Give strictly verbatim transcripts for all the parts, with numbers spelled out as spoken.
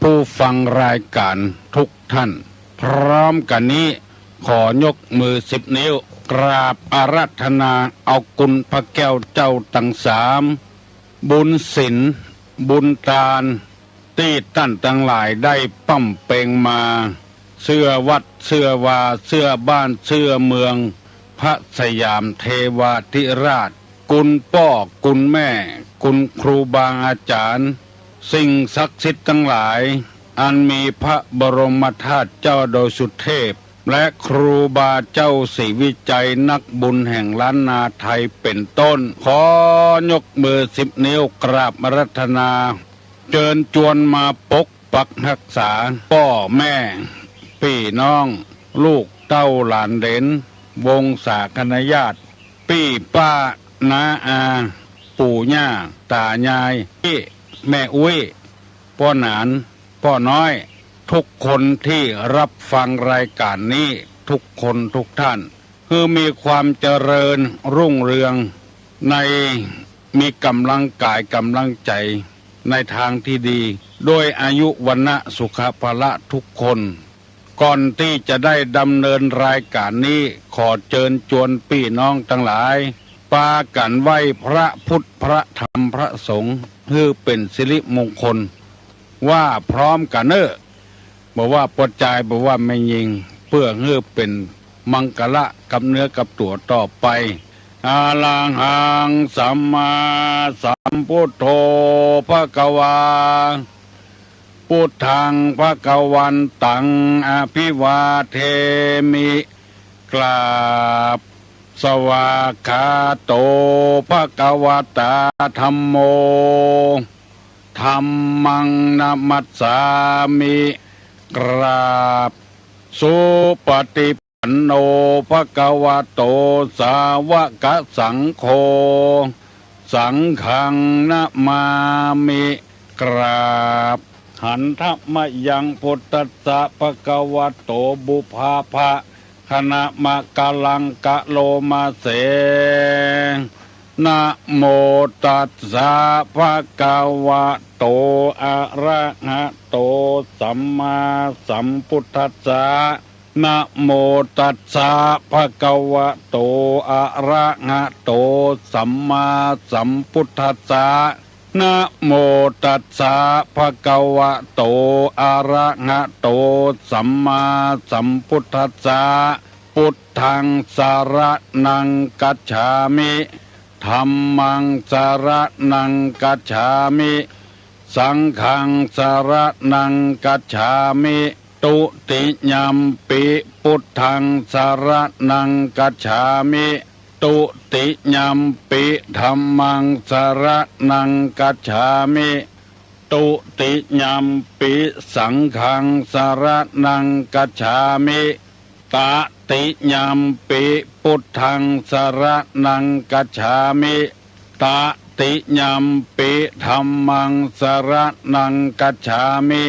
ผู้ฟังรายก๋านทุกท่าน พร้อมกั๋นนี้ ขอยกมือสิบนิ้ว กราบอาราธนาเอาคุณพระแก้วเจ้าตังสาม บุญศีล บุญตาน ตี้ต้านตังหลายได้ปำเปงมา เสื้อวัด เสื้อวา เสื้อบ้าน เสื้อเมือง พระสยามเทวาธิราช คุณป้อ คุณแม่ คุณครูบาอาจ๋ารย์ สิ่งศักดิ์สิทธิ์ตังหลาย อันมีพระบรมธาตุเจ้าดอยสุเทพ และครูบาเจ้าศรีวิชัย นักบุญแห่งล้านนาไทยเป๋นต้น ขอยกมือสิบนิ้วกราบอาราธนา เจิญจวนมาปกปักฮักษา ป้อแม่ ปี้น้อง ลูกเต้าหลานเหลน วงศาคณาญาติ ปี้ป้า น้าอา ปู่ย่า ต๋ายาย ปี้ แม่อุ๊ย ป้อหนาน ป้อน้อย ทุกคนตี้ฮับฟังรายก๋านนี้ ทุกคนทุกท่าน หื้อมีความเจริญรุ่งเรือง ในมีก๋ำลังก๋ายก๋ำลังใจ๋ ในตางตี้ดี ด้วยอายุวรรณะสุขะพละทุกคน ก่อนตี้จะได้ดำเนินรายก๋านนี้ ขอเจิญจวนปี้น้องตังหลาย ปากั๋นไหว้พระพุทธ พระธรรม พระสงฆ์ หื้อเป๋นสิริมงคล ว่าพร้อมกั๋นเน่อ บ่ว่าป้อจาย บ่ว่าแม่ญิง เปื้อหื้อเป๋นมังคละกับเนื้อกับตั๋วต่อไป อะระหัง สัมมาสัมพุทโธ ภะคะวา พุทธัง ภะคะวันตัง อะภิวาเทมิ กราบ สวากขาโต ภะคะวะตา ธัมโม ธัมมัง นะมัสสามิ กราบ สุปฏิปันโน ภะคะวะโต สาวกสังโฆ สังฆัง นะมามิ กราบ หันทะมะยัง พุทธัสสะ ภะคะวะโต ปุพพะ ภะคะนะมะกะลัง กะโลมาเส นะโมตัสสะ ภะคะวะโต อะระหะโต สัมมาสัมพุทธัสสะ นะโมตัสสะ ภะคะวะโต อะระหะโต สัมมาสัมพุทธัสสะ นะโมตัสสะ ภะคะวะโต อะระหะโต สัมมาสัมพุทธัสสะ พุทธัง สะระณัง กัจฉามิ ธัมมัง สะระณัง กัจฉามิ สังฆัง สะระณัง กัจฉามิ ตุติยัมปิ พุทธัง สะระณัง กัจฉามิ ตุติยัมปิ ธัมมัง สะระณัง กัจฉามิ ตุติยัมปิ สังฆัง สะระณัง กัจฉามิ ตะติยัมปิ พุทธัง สะระณัง กัจฉามิ ตะติยัมปิ ธัมมัง สะระณัง กัจฉามิ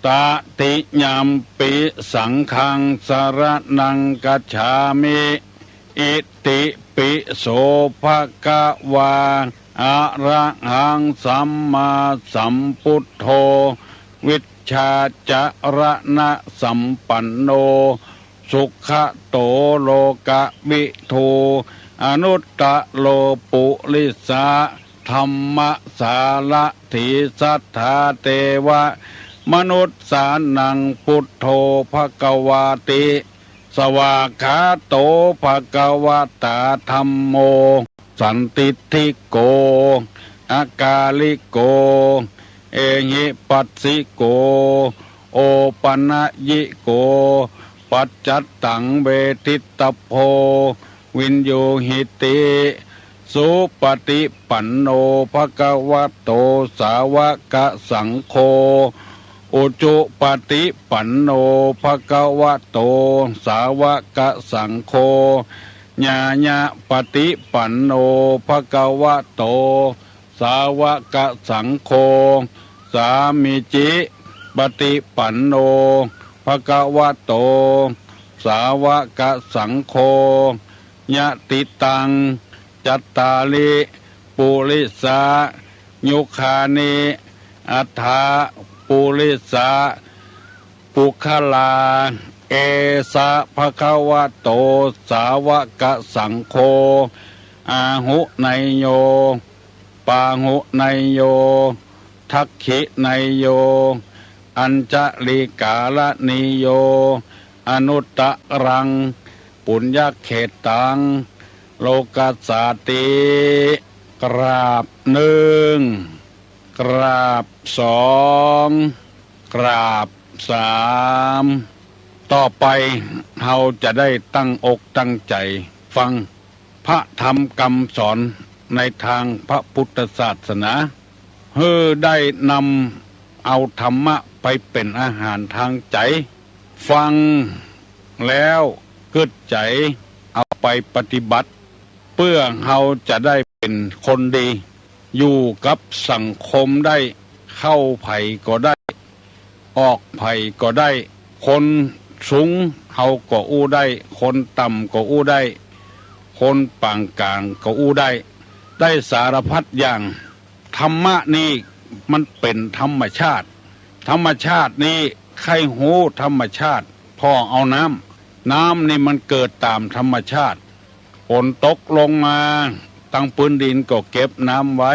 ตะติยัมปิ สังฆัง สะระณัง กัจฉามิ อิติปิโส ภะคะวา อะระหัง สัมมาสัมพุทโธ วิชชาจะระณะสัมปันโน สุขะโต โลกะวิทู อนุตตะโร ปุริสะธัมมะสารถี สัทธาเตวะมนุสสานัง พุทโธ ภะคะวาติ สวากขาโต ภะคะวะตา ธัมโม สันทิฏฐิโก อะกาลิโก เอหิปัสสิโก โอปะนะยิโก ปัจจัตตัง เวทิตตะโพ วินยูหิติ สุปฏิปันโน ภะคะวะโต สาวกสังโฆ อุจุปฏิปันโน ภะคะวะโต สาวกสังโฆ ญาญะปฏิปันโน ภะคะวะโต สาวกสังโฆ สามีจิปฏิปันโน ภะคะวะโต สาวกสังโฆ ยะติตัง จัตตาริ ปุริสา ยุคานิ อัฏฐะ ปุริสะ ปุคคลา เอสะ ภะคะวะโต สาวกะสังโฆ อาหุเนยโย ปาหุเนยโย ทักขิเนยโย อัญชลิกาละเนยโย อนุตตะรัง ปุญญเขตตัง โลกัสสาติ กราบหนึ่ง กราบสอง กราบสาม ต่อไปเฮาจะได้ตั้งอกตั้งใจ๋ฟังพระธรรมกำสอนในตางพระปุทธศาสนา หื้อได้นำเอาธรรมะไปเป๋นอาหารตางใจ๋ ฟังแล้วกึ๊ดใจ๋เอาไปปฏิบัติ เปื้อเฮาจะได้เป๋นคนดี อยู่กับสังคมได้ เข้าใผก็ได้ ออกใผก็ได้ คนสูงเฮาก็อู้ได้ คนต่ำก็อู้ได้ คนปานก๋างก็อู้ได้ ได้สารพัดอย่าง ธรรมะนี่มันเป๋นธรรมชาติ ธรรมชาตินี่ใค่ฮู้ธรรมชาติ ผ่อเอาน้ำ น้ำนี่มันเกิดต๋ามธรรมชาติ ฝนตกลงมา ตังปื้นดินก็เก็บน้ำไว้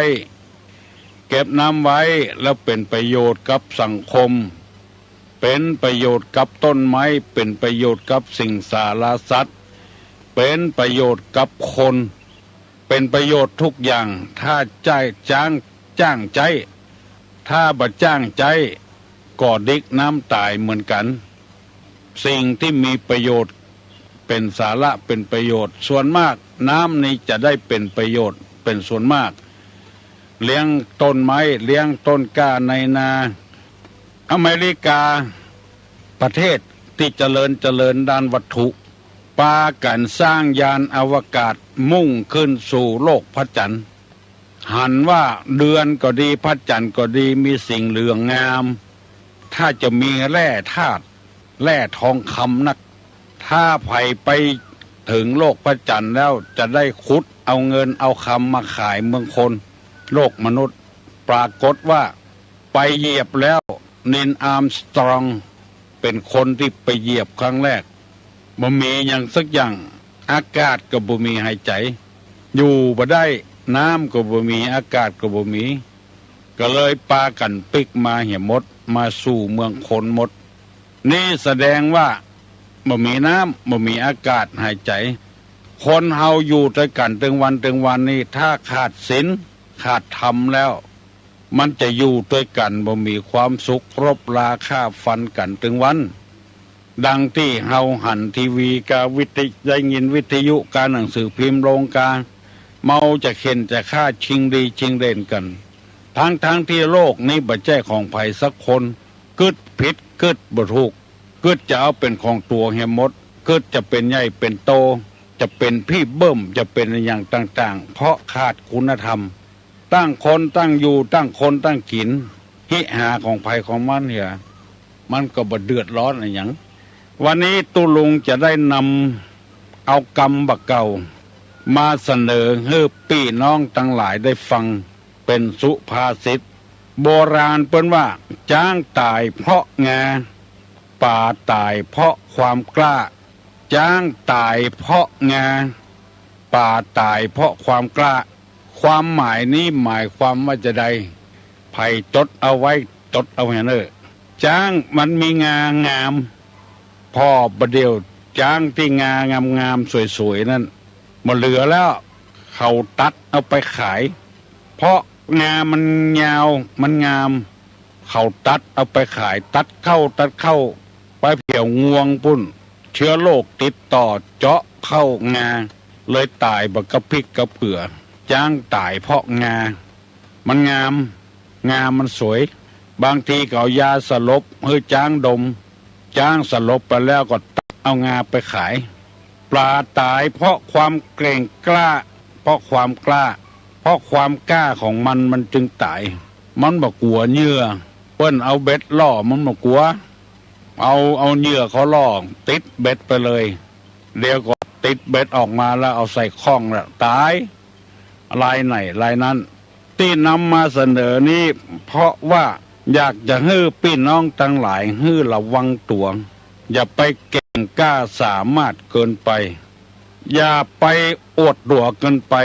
เก็บน้ำไว้แล้วเป๋นประโยชน์กับสังคม เป๋นประโยชน์กับต้นไม้ เป๋นประโยชน์กับสิงสารสัตว์ เป๋นประโยชน์กับคน เป๋นประโยชน์ทุกอย่าง ถ้าใจ๊ จ้าง จ้างใจ๊ ถ้าบ่จ้างใจ๊ ก็ดิกน้ำต๋ายเหมือนกั๋น สิ่งตี้มีประโยชน์ เป๋นสาระ เป๋นประโยชน์ ส่วนมาก น้ำนี่จะได้เป๋นประโยชน์เป๋นส่วนมาก เลี้ยงต้นไม้ เลี้ยงต้นกล้าในนา อเมริกา ประเทศตี้เจริญ เจริญด้านวัตถุ ปากั๋นสร้างยานอวกาศมุ่งขึ้นสู่โลกพระจันทร์ หันว่าเดือนก็ดี พระจันทร์ก็ดี มีสิ่งเหลืองงาม ถ้าจะมีแร่ธาตุ แร่ทองคำนัก ถ้าใผไปเถิงโลกพระจันทร์แล้วจะได้ขุดเอาเงินเอาคำมาขายเมืองคน โลกมนุษย์ ปรากฏว่าไปเหยียบแล้ว นีล อาร์มสตรอง เป๋นคนตี้ไปเหยียบครั้งแรก บ่มีหยังสักอย่าง อากาศก็บ่มีหายใจ๋ อยู่บ่ได้ น้ำก็บ่มี อากาศก็บ่มี ก็เลยปากั๋นปิ๊กมาเหียหมด มาสู่เมืองคนหมด นี่แสดงว่าบ่มีน้ำ บ่มีอากาศหายใจ๋ คนเฮาอยู่ตวยกั๋นตึงวันตึงวันนี่ ถ้าขาดศีล ขาดธรรมแล้ว มันจะอยู่ตวยกั๋นบ่มีความสุข รบราฆ่าฟันกั๋นตึงวัน ดังตี้เฮาหันทีวีกา วิทยุ ได้ยินวิทยุกา หนังสือพิมพ์ลงกา เมาจะเข่นจะฆ่า ชิงดีชิงเด่นกั๋น ทั้งๆ ตี้โลกนี้บ่ใจ้ของใผสักคน กึ๊ดผิดกึ๊ดบ่ถูก กึ๊ดจะเอาเป๋นของตั๋วเหียหมด กึ๊ดจะเป๋นใหญ่เป๋นโต จะเป๋นพี่เบิ้ม จะเป๋นอะหยังต่างๆ เพราะขาดคุณธรรม ตั้งคนตั้งอยู่ ตั้งคนตั้งกิ๋น หิหาของใผของมันเหีย มันก็บ่เดือดร้อนอะหยัง วันนี้ตุ๊ลุงจะได้นำเอากำบ่าเก่า มาเสนอหื้อปี้น้องตังหลายได้ฟัง เป๋นสุภาษิต โบราณเปิ้นว่า จ๊างต๋ายเพราะงา ป๋าต๋ายเพราะความกล้า จ๊างต๋ายเพราะงา ป๋าต๋ายเพราะความกล้า ความหมายนี้หมายความว่าจาใด ใผจดเอาไว้ จดเอาไว้เน่อ จ๊างมันมีงางาม ผ่อบ่าเดี่ยวจ๊างตี้งางามๆ สวยๆ นั้น บ่เหลือแล้ว เขาตัดเอาไปขาย เพราะงามันยาว มันงาม เขาตัดเอาไปขาย ตัดเข้า ตัดเข้า ไปแผวงวงปู๊น เจื้อโรคติดต่อเจาะเข้างา เลยต๋ายบ่กระพริกกระเปือ จ๊างต๋ายเพราะงา มันงาม งามันสวย บางทีเขาเอายาสลบหื้อจ๊างดม จ๊างสลบไปแล้วก็ตัดเอางาไปขาย ป๋าต๋ายเพราะความเก่งกล้า เพราะความกล้า เพราะความกล้าของมัน มันจึงต๋าย มันบ่กั๋วเหยื่อ เปิ้นเอาเบ็ดล่อมันบ่กั๋ว เอา เอาเหยื่อเขาล่อ ติดเบ็ดไปเลย เดี๋ยวก็ติดเบ็ดออกมาแล้วเอาใส่ข้องแล้วต๋าย รายไหนรายนั้น ตี้นำมาเสนอนี้ เพราะว่า อยากจะหื้อปี้น้องตังหลายหื้อระวังตั๋ว อย่าไปเก่งกล้าสามารถเกินไป อย่าไปอวดตั๋วเกินไป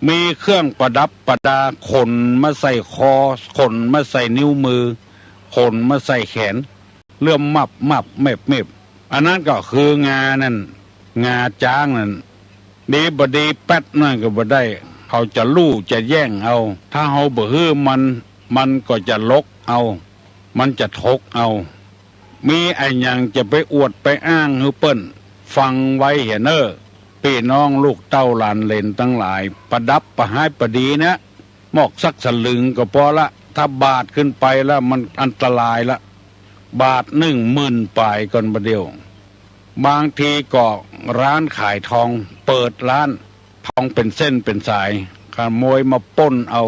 มีเครื่องประดับประดา ขนมาใส่คอ ขนมาใส่นิ้วมือ ขนมาใส่แขน เลื่อมมับมับแมบแมบ อันนั้นก็คืองานั่น งาจ๊างนั่น ดีบ่ดีแป๊ดนั่นก็บ่ได้ เขาจะลู่จะแย่งเอา ถ้าเฮาบ่หื้อมัน มันก็จะลักเอา มันจะถกเอา มีอะหยังจะไปอวดไปอ้างหื้อเปิ้น ฟังไว้เหียเน่อ ปี้น้องลูกเต้าหลานเหลนตังหลาย ประดับประฮ้ายประดีนะ มอกสักสลึงก็ปอละ ถ้าบาทขึ้นไปแล้วมันอันตรายละ บาทนึ่งหมื่นป๋ายก่อนบ่าเดี่ยว บางทีก็ร้านขายทองเปิดร้าน ทองเป๋นเส้นเป๋นสาย ขโมยมาป้นเอา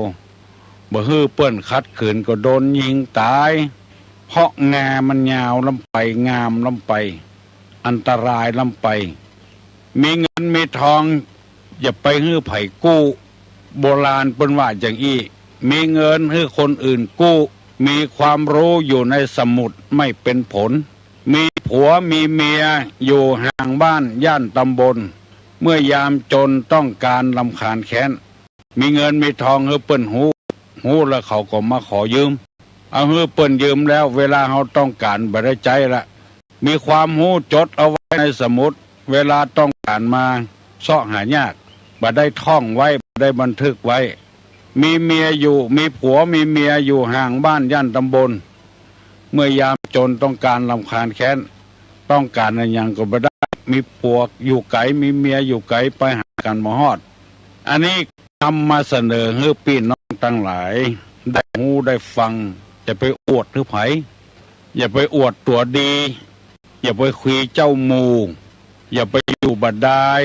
บ่หื้อเปิ้นขัดขืนก็โดนยิงต๋าย เพราะงามันยาวล้ำไป งามล้ำไป อันตรายล้ำไป มีเงินมีทอง อย่าไปหื้อใผกู้ โบราณเปิ้นว่าอย่างอี้ มีเงินหื้อคนอื่นกู้ มีความรู้อยู่ในสมุดไม่เป็นผล มีผัวมีเมียอยู่ห่างบ้านย่านตำบล เมื่อยามจนต้องการรำคาญแค้น มีเงินมีทองหื้อเปิ้นฮู้ ฮู้แล้วเขาก็มาขอยืม เอาหื้อเปิ้นยืมแล้ว เวลาเฮาต้องการบ่ได้ใจ๊ละ มีความฮู้จดเอาไว้ในสมุด เวลาต้องการมาเซาะหายาก บ่ได้ท่องไว้ บ่ได้บันทึกไว้ มีเมียอยู่ มีผัวมีเมียอยู่ห่างบ้านย่านตำบล เมื่อยามจนต้องการรำคาญแค้น ต้องการอะหยังก็บ่ได้ มีผัวอยู่ไก๋ มีเมียอยู่ไก๋ ไปหากั๋นบ่ฮอด อันนี้นำมาเสนอหื้อปี้น้องตังหลาย ได้ฮู้ได้ฟัง อย่าไปอวดหื้อใผ อย่าไปอวดตั๋วดี อย่าไปคุยเจ้าหมู่ อย่าไปอยู่บ่าดาย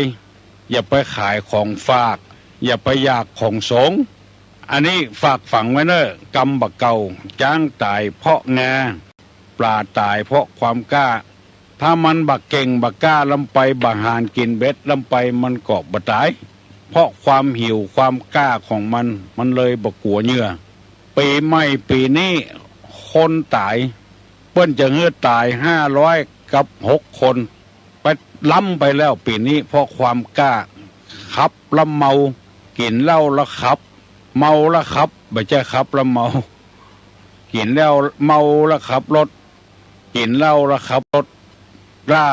อย่าไปขายของฝาก อย่าไปอยากของสงฆ์ อันนี้ฝากฝังไว้เน่อ กำบ่าเก่า จ๊างต๋ายเพราะงา ป๋าต๋ายเพราะความกล้า ถ้ามันบ่เก่งบ่กล้าล้ำไป บ่หาญกิ๋นเบ็ดล้ำไป มันก็บ่ต๋าย เพราะความหิวความกล้าของมัน มันเลยบ่กั๋วเหยื่อ ปี๋ใหม่ปี๋นี้คนต๋าย เปิ้นจะหื้อต๋ายห้าร้อยกับหกคน ไปล้ำไปแล้วปี๋นี้ เพราะความกล้า ขับแล้วเมา กิ๋นเหล้าแล้วขับ เมาแล้วขับ บ่ใจ้ขับแล้วเมา กิ๋นเหล้าเมาแล้วขับรถ กิ๋นเหล้าแล้วขับรถ กล้า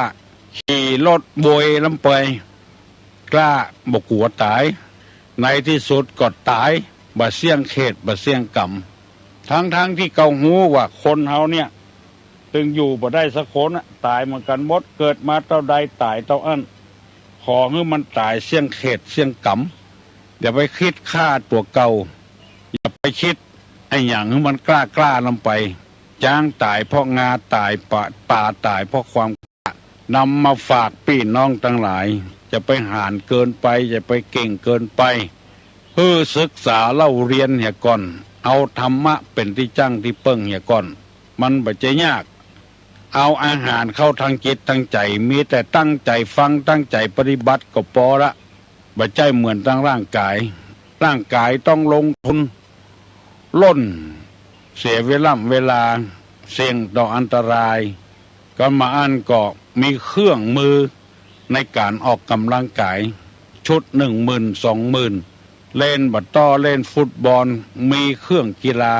ขี่รถโวยล้ำไป กล้าบ่กั๋วต๋าย ในตี้สุดก็ต๋าย บ่เสี่ยงเขต บ่เสี่ยงก๋รรม ตังๆ ตี้เขาฮู้ว่าคนเฮาเนี่ย ตึงอยู่บ่ได้สักคนอะ ต๋ายเหมือนกั๋นหมด เกิดมาเต้าใดต๋ายเต้าอั้น ขอหื้อมันต๋ายเสี่ยงเขตเสี่ยงก๋รรม อย่าไปกึ๊ดฆ่าตั๋วเก่า อย่าไปกึ๊ดอะหยังหื้อมันกล้าๆ ล้ำไป จ๊างต๋ายเพราะงาต๋าย ป๋า ป๋าต๋ายเพราะความกล้า นำมาฝากปี้น้องตังหลาย อย่าไปหาญเกินไป อย่าไปเก่งเกินไป หื้อศึกษาเล่าเฮียนเหียก่อน เอาธรรมะเป๋นตี้จั้งตี้เปิ้งเหียก่อน มันบ่ใจ้ยาก เอาอาหารเข้าทางจิตทางใจ๋ มีแต่ตั้งใจ๋ฟัง ตั้งใจ๋ปฏิบัติก็ปอละ บ่ใจ้เหมือนตังร่างก๋าย ร่างก๋ายต้องลงทุน ล่น เสียเวล่ำเวลา เสี่ยงต่ออันตราย กั๋นบ่าอั้นก็มีเครื่องมือในก๋านออกก๋ำลังก๋าย ชุดนึ่งหมื่นสองหมื่น เล่นบ่าต้อ เล่นฟุตบอล มีเครื่องกีฬา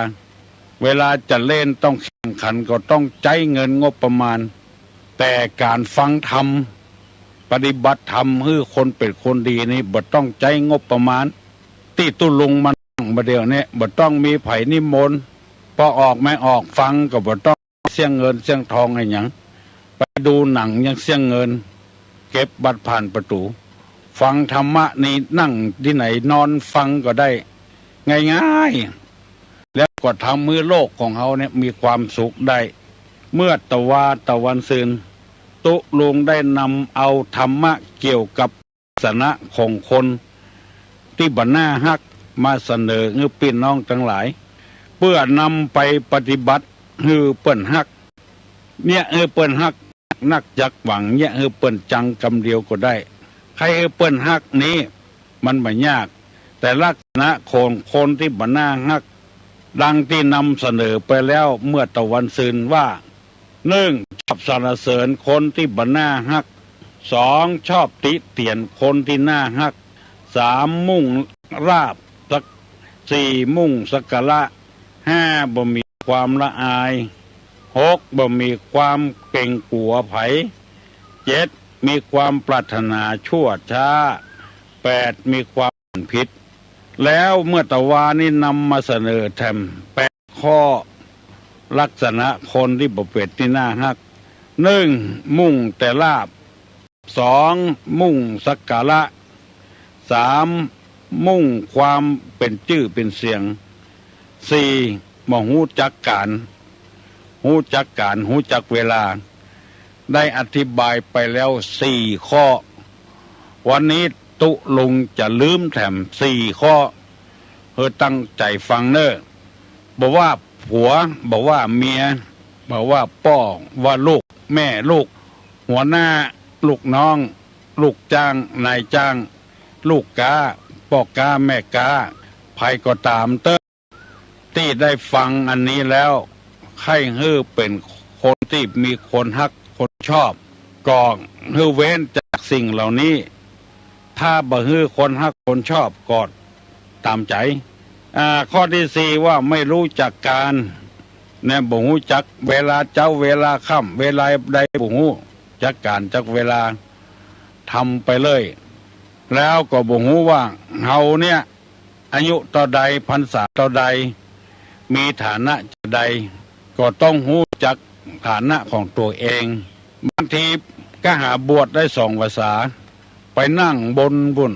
เวลาจะเล่นต้องแข่งขันก็ต้องใจ๊เงินงบประมาณ แต่ก๋านฟังธรรม ปฏิบัติธรรมหื้อคนเป๋นคนดีนี่บ่ต้องใจ๊งบประมาณ ตี้ตุ๊ลุงมานั่งบ่าเดี่ยวนี้ บ่ต้องมีใผนิมนต์ ปอออกไม่ออกฟังก็บ่ต้องเสี้ยงเงินเสี้ยงทองอะหยัง ไปดูหนังยังเสี้ยงเงิน เก็บบัตรผ่านประตู๋ ฟังธรรมะนี่นั่งตี้ไหนนอนฟังก็ได้ ง่ายๆ แล้วก็ทำหื้อโลกของเฮาเนี่ยมีความสุขได้ เมื่อตะวาตะวันซืน ตุ๊ลุงได้นำเอาธรรมะเกี่ยวกับลักษณะของคนตี้บ่น่าฮักมาเสนอหื้อปี้น้องตังหลาย เปื้อนำไปปฏิบัติหื้อเปิ้นฮัก เยียะหื้อเปิ้นฮัก นักจักหวัง เยียะหื้อเปิ้นจังกำเดียวก็ได้ ใค่หื้อเปิ้นฮักนี้ มันบ่ยาก แต่ลักษณะของคนตี้บ่น่าฮัก ดังตี้นำเสนอไปแล้วเมื่อตะวันซืนว่า นึ่ง ชอบสรรเสริญคนตี้บ่น่าฮัก สอง ชอบติเตียนคนตี้น่าฮัก สาม มุ่งลาภ สัก สี่ มุ่งสักการะ ห้า บ่มีความละอาย หก บ่มีความเกรงกั๋วใผ เจ็ด มีความปรารถนาชั่วช้า แปด มีความผิด แล้วเมื่อตะวานี้นำมาเสนอแถมแปดข้อ ลักษณะคนตี้บ่เป๋นตี้น่าฮัก นึ่ง มุ่งแต่ลาภ สอง มุ่งสักการะ สาม มุ่งความเป๋นจื้อเป๋นเสียง สี่ บ่ฮู้จักก๋าน ฮู้จักก๋าน ฮู้จักเวลา ได้อธิบายไปแล้วสี่ข้อ วันนี้ตุ๊ลุงจะลืมแถมสี่ข้อ หื้อตั้งใจ๋ฟังเน่อ บ่ว่าผัว บ่ว่าเมีย บ่ว่าป้อ ว่าลูก แม่ลูก หัวหน้า ลูกน้อง ลูกจ้าง นายจ้าง ลูกก๊า ป้อก๊า แม่ก๊า ใผก็ต๋ามเต๊อะ ตี้ได้ฟังอันนี้แล้ว ใค่หื้อเป๋นคนตี้มีคนฮักคนชอบ ก็หื้อเว้นจากสิ่งเหล่านี้ ถ้าบ่หื้อคนฮักคนชอบก็ต๋ามใจ๋ อ่า ข้อตี้สี่ว่าไม่รู้จักกาล เนี่ย บ่ฮู้จักเวลาเจ๊าเวลาค่ำ เวลาใดบ่ฮู้จักกาลจักเวลา ทำไปเลย แล้วก็บ่ฮู้ว่าเฮาเนี่ย อายุเต้าใด พรรษาเต้าใด มีฐานะจาใด ก็ต้องฮู้จักฐานะของตั๋วเอง บางทีก็หาบวชได้สองพรรษา ไปนั่งบนบุญ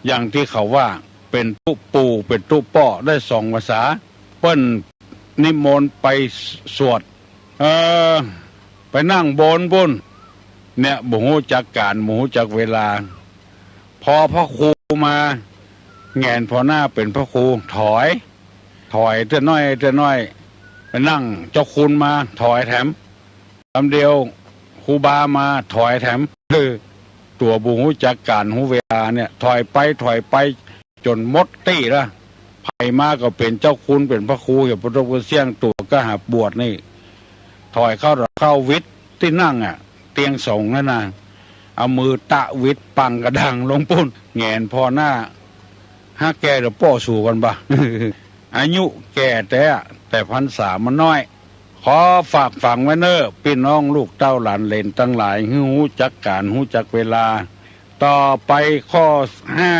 อย่างตี้เขาว่า เป๋นตุ๊ปู่ เป๋นตุ๊ป้อได้สองพรรษา เปิ้นนิมนต์ไปสวด เออ ไปนั่งบนบุญ เนี่ย บ่ฮู้จักกาล บ่ฮู้จักเวลา พอพระครูมา แหงนผ่อหน้าเป๋นพระครู ถอย ถอยเตื้อน้อย เตื้อน้อย ไปนั่งเจ้าคุณมา ถอยแถม กำเดียวครูบามา ถอยแถม เออ ตั๋วบ่ฮู้จักกาลฮู้เวลาเนี่ย ถอยไป ถอยไป จ๋นหมดตี้ละ ใผมาก็เป๋นเจ้าคุณ เป๋นพระครู เหีย ปะตกปะเสี้ยง ตั๋วก็หาบวชนี่ ถอยเข้า เข้าวิทย์ตี้นั่งอะ เตียงสงฆ์นั่นน่ะ เอามือตะวิทย์ปังกระดังลงปู้น แหงนผ่อหน้า หาแก่หรือป้อสู่กั๋นบ่า อายุแก่แต๊ แต่พรรษามันน้อย ขอฝากฝังไว้เน่อ ปี้น้องลูกเต้าหลานเหลนตังหลาย หื้อฮู้จักกาล ฮู้จักเวลา ต่อไปข้อห้า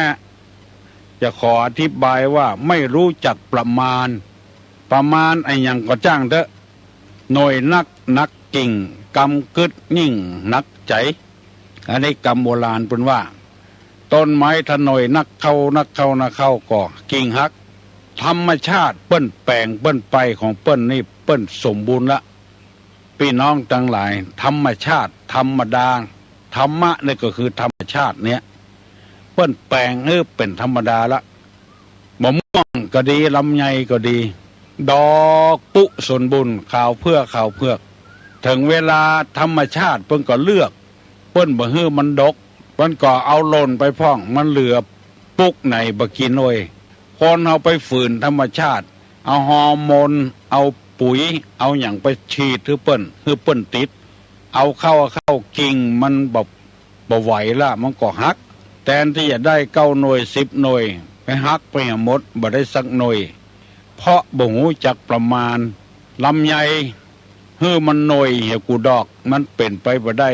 จะขออธิบายว่าไม่รู้จักประมาณ ประมาณอะหยังก็จ้างเต๊อะ หน่วยนักหนักกิ่ง กำกึ๊ดยิ่งหนักใจ๋ อันนี้กำโบราณเปิ้นว่า ต้นไม้ถ้าหน่วยนักเข้า นักเข้า นักเข้าก็กิ่งหัก ธรรมชาติเปิ้นแป๋งเปิ้นไปของเปิ้นนี่ เปิ้นสมบูรณ์ละ ปี้น้องตังหลาย ธรรมชาติ ธรรมดา ธรรมะนี่ก็คือธรรมชาติเนี่ย เปิ้นแป๋งหื้อเป๋นธรรมดาละ มะม่วงก็ดี ลำไยก็ดี ดอกปุ๊สมบูรณ์ ขาวเผือก ขาวเผือก เถิงเวลาธรรมชาติเปิ้นก็เลือก เปิ้นบ่หื้อมันดก เปิ้นก็เอาหล่นไปพ่อง มันเหลือปุ๊กไหนบ่กิ๋นโอย คนเฮาไปฝืนธรรมชาติ เอาฮอร์โมน เอาปุ๋ย เอาหยังไปฉีดหื้อเปิ้น หื้อเปิ้นติด เอาเข้า เอาเข้า กิ่งมันบ่ บ่ไหวละ มันก็หัก แตนตี้จะได้เก้าหน่วย สิบหน่วย ไปหักไปหมด บ่ได้สักหน่วย เพราะบ่ฮู้จักประมาณ ลำไย หื้อมันหน่วยเหี่ยวกู้ดอก มันเป๋นไปบ่ได้